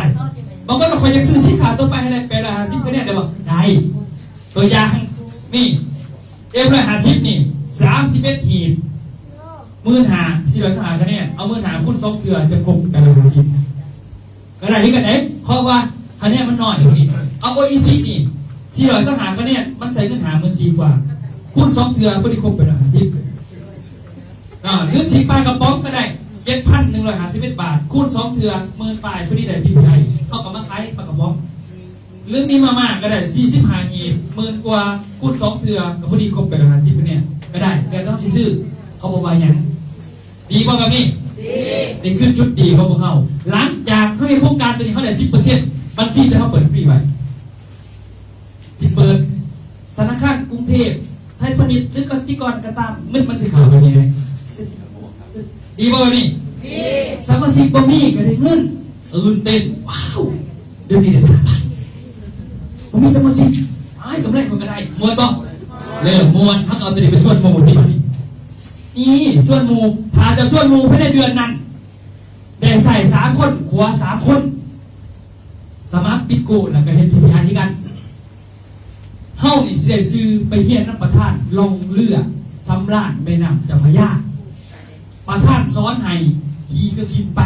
ບາງຄົນວ່າຂ້ອຍຢາກຊື້ສິນຄ້າທົ່ວໄປໃຫ້ໄດ້ແປດຮ້ອຍຫ້າສິບຄະແນນ ໄດ້ບໍ່? ໄດ້ ຕົວຢ່າງນີ້ ເອັມຮ້ອຍຫ້າສິບນີ້ ສາມສິບເອັດຫີບ ໝື່ນຫ້າ ສີ່ຮ້ອຍຊາວຫ້າຄະແນນ ເອົາໝື່ນຫ້າຄູນສອງເທື່ອ ຈະຄົບແປດຮ້ອຍຫ້າສິບ ກໍໄດ້ຄືກັນເດ້ ເພາະວ່າຄະແນນມັນນ້ອຍນີ້ ເອົາໂອອີຊີນີ້ ສີ່ຮ້ອຍຊາວຫ້າຄະແນນ ມັນໃຊ້ເງິນຫ້າໝື່ນສີ່ກວ່າ ຄູນສອງເທື່ອ ພໍດີຄົບແປດຮ້ອຍຫ້າສິບ ອ່າ ຫຼືຊິປາກະປ໋ອງກໍໄດ້ ເຈັດພັນໜຶ່ງຮ້ອຍຫ້າສິບເອັດບາດ ຄູນສອງເທື່ອ ໝື່ນປາຍ ພໍດີໄດ້ພີພີໄອ ເຮົາກໍມາຂາຍປາກະປ໋ອງ ຫຼືມີມາມ່າກໍໄດ້ ສີ່ສິບຫ້າອີກ ໝື່ນກວ່າ ຄູນສອງເທື່ອ ກໍພໍດີຄົບແປດຮ້ອຍຫ້າສິບຄະແນນ ກໍໄດ້ ແຕ່ຕ້ອງຊິຊື້ ເຂົາບໍ່ວ່າຫຍັງ. ດີບໍ່ແບບນີ້? ດີ ນີ້ຄືຈຸດດີຂອງພວກເຮົາ ຫຼັງຈາກເຮົາເຮັດໂຄງການຕົວນີ້ ເຮົາໄດ້ສິບເປີເຊັນ ບັນຊີທີ່ເຮົາເປີດຟຣີໄວ້ ຊິເປີດທະນາຄານກຸງເທບ ໄທພານິດ ຫຼືກະສິກອນກໍຕາມ ເງິນມັນຊິເຂົ້າໄປແດ່ ດີບໍ່ແບບນີ້? ດີ ສະມາຊິກບໍ່ມີກໍໄດ້ເງິນ ຕື່ນເຕັ້ນ ວ້າວ ດຽວນີ້ໄດ້ສາມພັນ ບໍ່ມີສະມາຊິກ ອ້າຍ ກຳໄລ ເລີ່ມມ່ວນ ເຮົາກໍເອົາຕົວນີ້ໄປຊວນໝູ່ຕິບາດນີ້. ນີ້ ຊວນໝູ່ ຖ້າເຈົ້າຊວນໝູ່ພາຍໃນເດືອນນັ້ນ ໄດ້ໃຊ້ສາມຄົນ ຂົວສາມຄົນ ສະໝັກປິດໂກ ແລ້ວກໍເຮັດ PTI ຄືກັນ. ເຮົານີ້ຊິໄດ້ຊື່ໄປຮຽນນຳປະທານລ່ອງເຮືອສຳລານແມ່ນ້ຳເຈົ້າພະຍາ. ປະທານສອນໃຫ້ຂີ່ເຄື່ອງບິນໄປ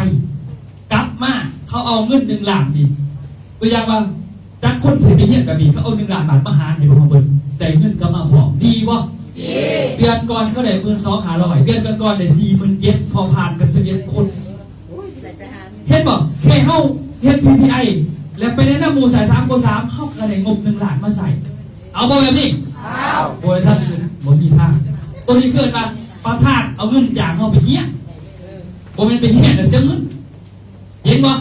ກັບມາເຂົາເອົາເງິນໜຶ່ງລ້ານນີ້ ຕົວຢ່າງວ່າ ຈັກຄົນທີ່ໄປຮຽນແບບນີ້ ເຂົາເອົາໜຶ່ງລ້ານບາດມາຫານໃຫ້ພວກເຮົາເບິ່ງ ໄດ້ເງິນກັບມາພ້ອມ ດີບໍ່? ດີ. ເດືອນກ່ອນເຂົາໄດ້ໝື່ນສອງຫ້າຮ້ອຍ ເດືອນກ່ອນໆໄດ້ສີ່ໝື່ນເຈັດ ເພາະຜ່ານໄປສິບເອັດຄົນ. ເຫັນບໍ່? ແຄ່ເຮົາເຮັດ PTI ແລ້ວໄປແນະນຳໝູ່ໃສ່ສາມໂຄສາມ ເຮົາກໍໄດ້ງົບໜຶ່ງລ້ານມາໃຊ້. ເອົາບໍ່ແບບນີ້? ເອົາ. ບໍລິສັດອື່ນບໍ່ມີທາງ. ຕົວນີ້ເອີ້ນວ່າປະທານເອົາເງິນຈາກເຮົາໄປຮຽນ ບໍ່ແມ່ນໄປຮຽນແລ້ວເສຍເງິນ. ເຫັນບໍ່?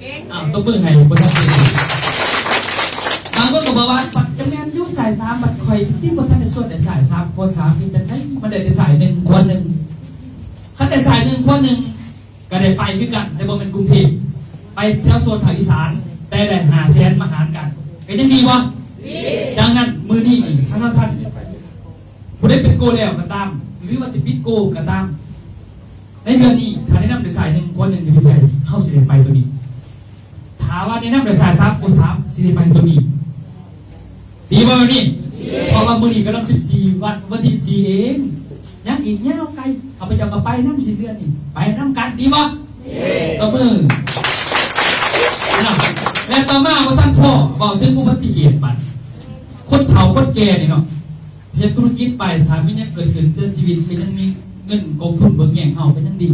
ເຫັນ. ອ້າວ ຕົບມືໃຫ້ບໍ່ທັນເຫັນ. ບາງຄົນກໍບອກວ່າ ບັດຈະແມ່ນຢູ່ສາຍສາມ ບັດຂ້ອຍທີ່ບໍ່ທັນໄດ້ຊວນໄດ້ສາຍສາມ ໂຄສາມ ເຮັດຈັ່ງໃດ? ມັນໄດ້ແຕ່ສາຍໜຶ່ງ ຄວນໜຶ່ງ. ຄັນໄດ້ສາຍໜຶ່ງ ຄວນໜຶ່ງ ກໍໄດ້ໄປຄືກັນ ແຕ່ບໍ່ແມ່ນກຸງເທບ ໄປແຖວໂຊນພາກອີສານ ແຕ່ໄດ້ຫ້າແສນມາຫານກັນ ກໍຍັງດີບໍ່? ດີ. ດັ່ງນັ້ນ ມື້ນີ້ນີ້ ຄັນວ່າທ່ານຜູ້ໃດເປັນໂກແລ້ວກໍຕາມ ຫຼືວ່າຊິປິດໂກກໍຕາມ ໃນເດືອນນີ້ ຖ້າແນະນຳໄດ້ສາຍໜຶ່ງ ຄວນໜຶ່ງ ຢູ່ທີ່ໃດ ເຮົາຊິໄດ້ໄປຕົວນີ້. ຖ້າວ່າແນະນຳໄດ້ສາຍສາມ ໂຄສາມ ຊິໄດ້ໄປຕົວນີ້. ດີບໍ່ແບບນີ້? ດີ. ເພາະວ່າມື້ນີ້ກຳລັງສິບສີ່ວັນ ວັນທີສິບສີ່ເອງ ຍັງອີກຍາວໄກ. ຂ້າພະເຈົ້າກໍໄປນຳສິ້ນເດືອນນີ້ ໄປນຳກັນ ດີບໍ່? ດີ. ຕົບມື. ແລະ ຕໍ່ມາບໍ່ທັນພໍ ເວົ້າເຖິງອຸບັດຕິເຫດບັດ ຄົນເຖົ້າຄົນແກ່ນີ້ເນາະ ເຮັດທຸລະກິດໄປ ຖ້າມີຫຍັງເກີດຂຶ້ນເສຍຊີວິດ ກໍຍັງມີເງິນກອງທຶນເບິ່ງແຍງເຮົາ ກໍຍັງດີ.